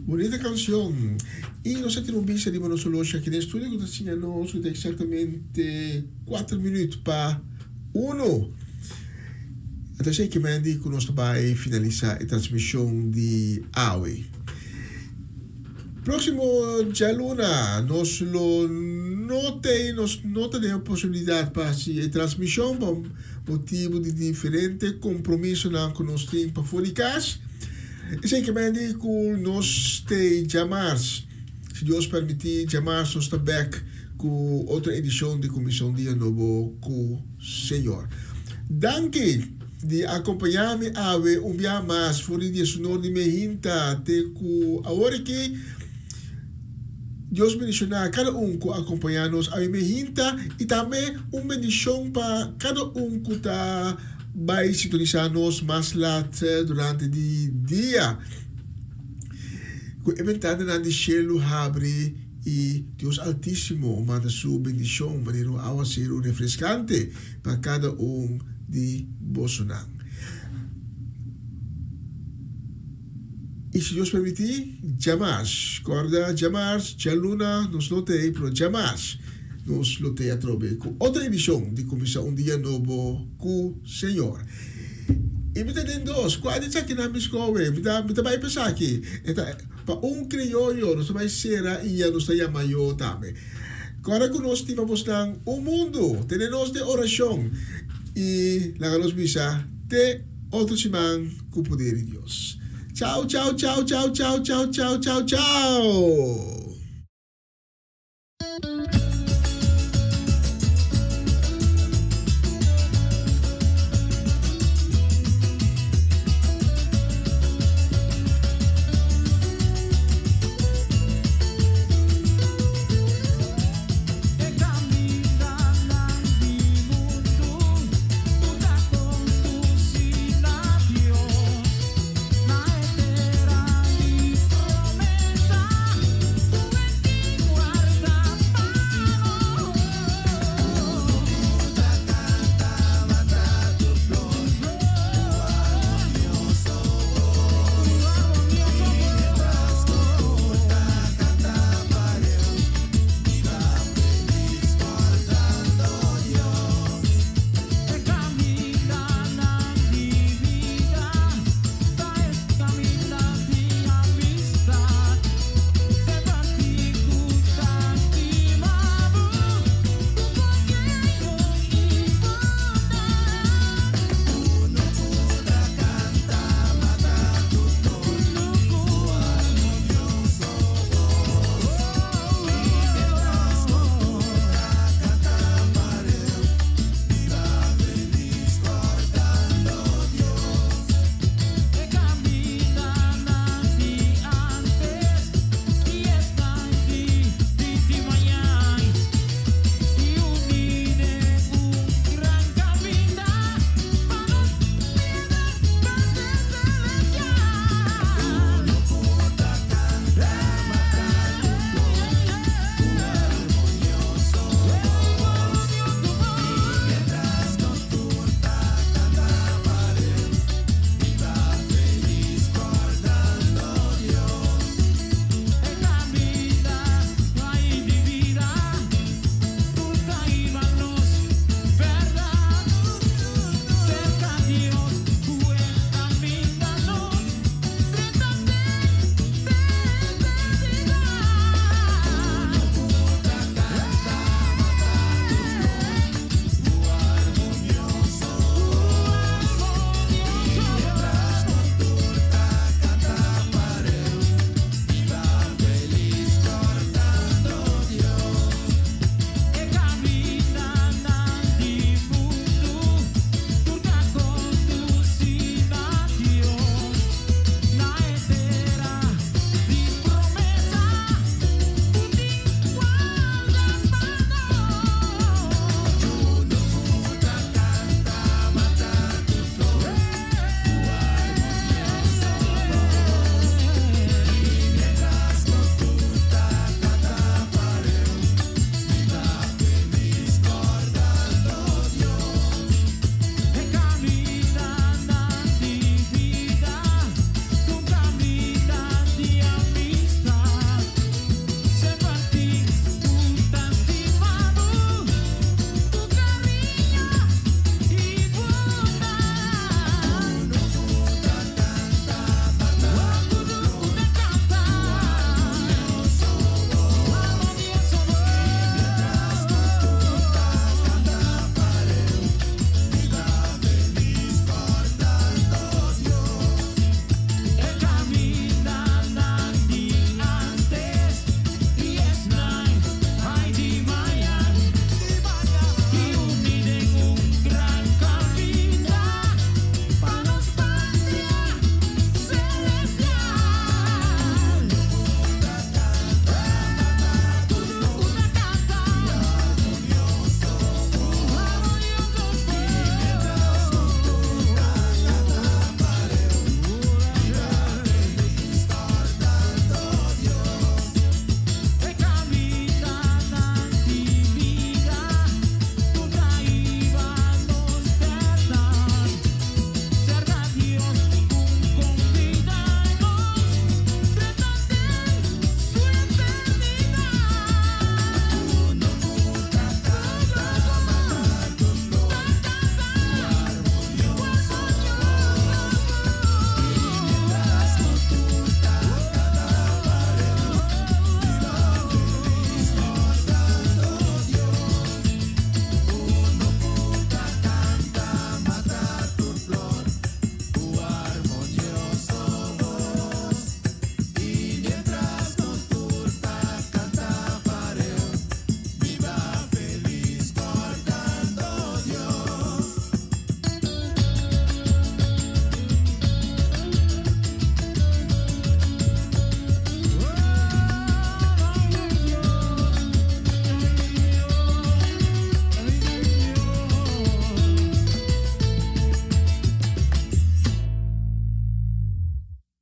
Bunita cancion. Y nos a tira un bista riba nos horloge aki den studio cu ta siña nos cu ta exactamente cuater minuut pa uno. Anto esey ke men di cu nos ta bay finalisa e transmision di awe. Proximo djaluna nos lo no tey, nos no ta den e posibilidad pa haci e transmision pa motibo di diferente compromisonan cu nos tin pafo di cas. Esey ke men di cu nos tey djamars. Si Dios permiti djamars nos ta bek cu otro edicion di Comision Dia Nobo cu Señor. Danki di acompaña mi awe un bia mas for di diesunor di mehinta te cu awor aki. Dios bendiciona cada un cu acompaña nos awe mehinta y tambe un bendicion pa cada un cu ta bay sintonisa nos mas lat durante di dia. Cu e bentananan di cielo habri y Dios Altisimo manda su bendicion manera un awaceru refrescante pa cada un di bosonan. Y si Dios permiti, djamars, corda djamars, djaluna nos no t'ey, pero djamars nos lo t'ey atrobe cu otro edicion di Cuminsa un Dia Nobo cu Señor. Y mi ta den dos, cua di esakinan mi scoge? Mi ta, mi ta bay pa esaki. E ta pa un crioyo, nos ta bay cera y ya nos ta yama yo tambe. Corda cu nos stima bosnan un mundo, tene nos den oracion y laga nos bisa te otro siman cu poder di Dios. Chao, chao, chao, chao, chao, chao, chao, chao, chao!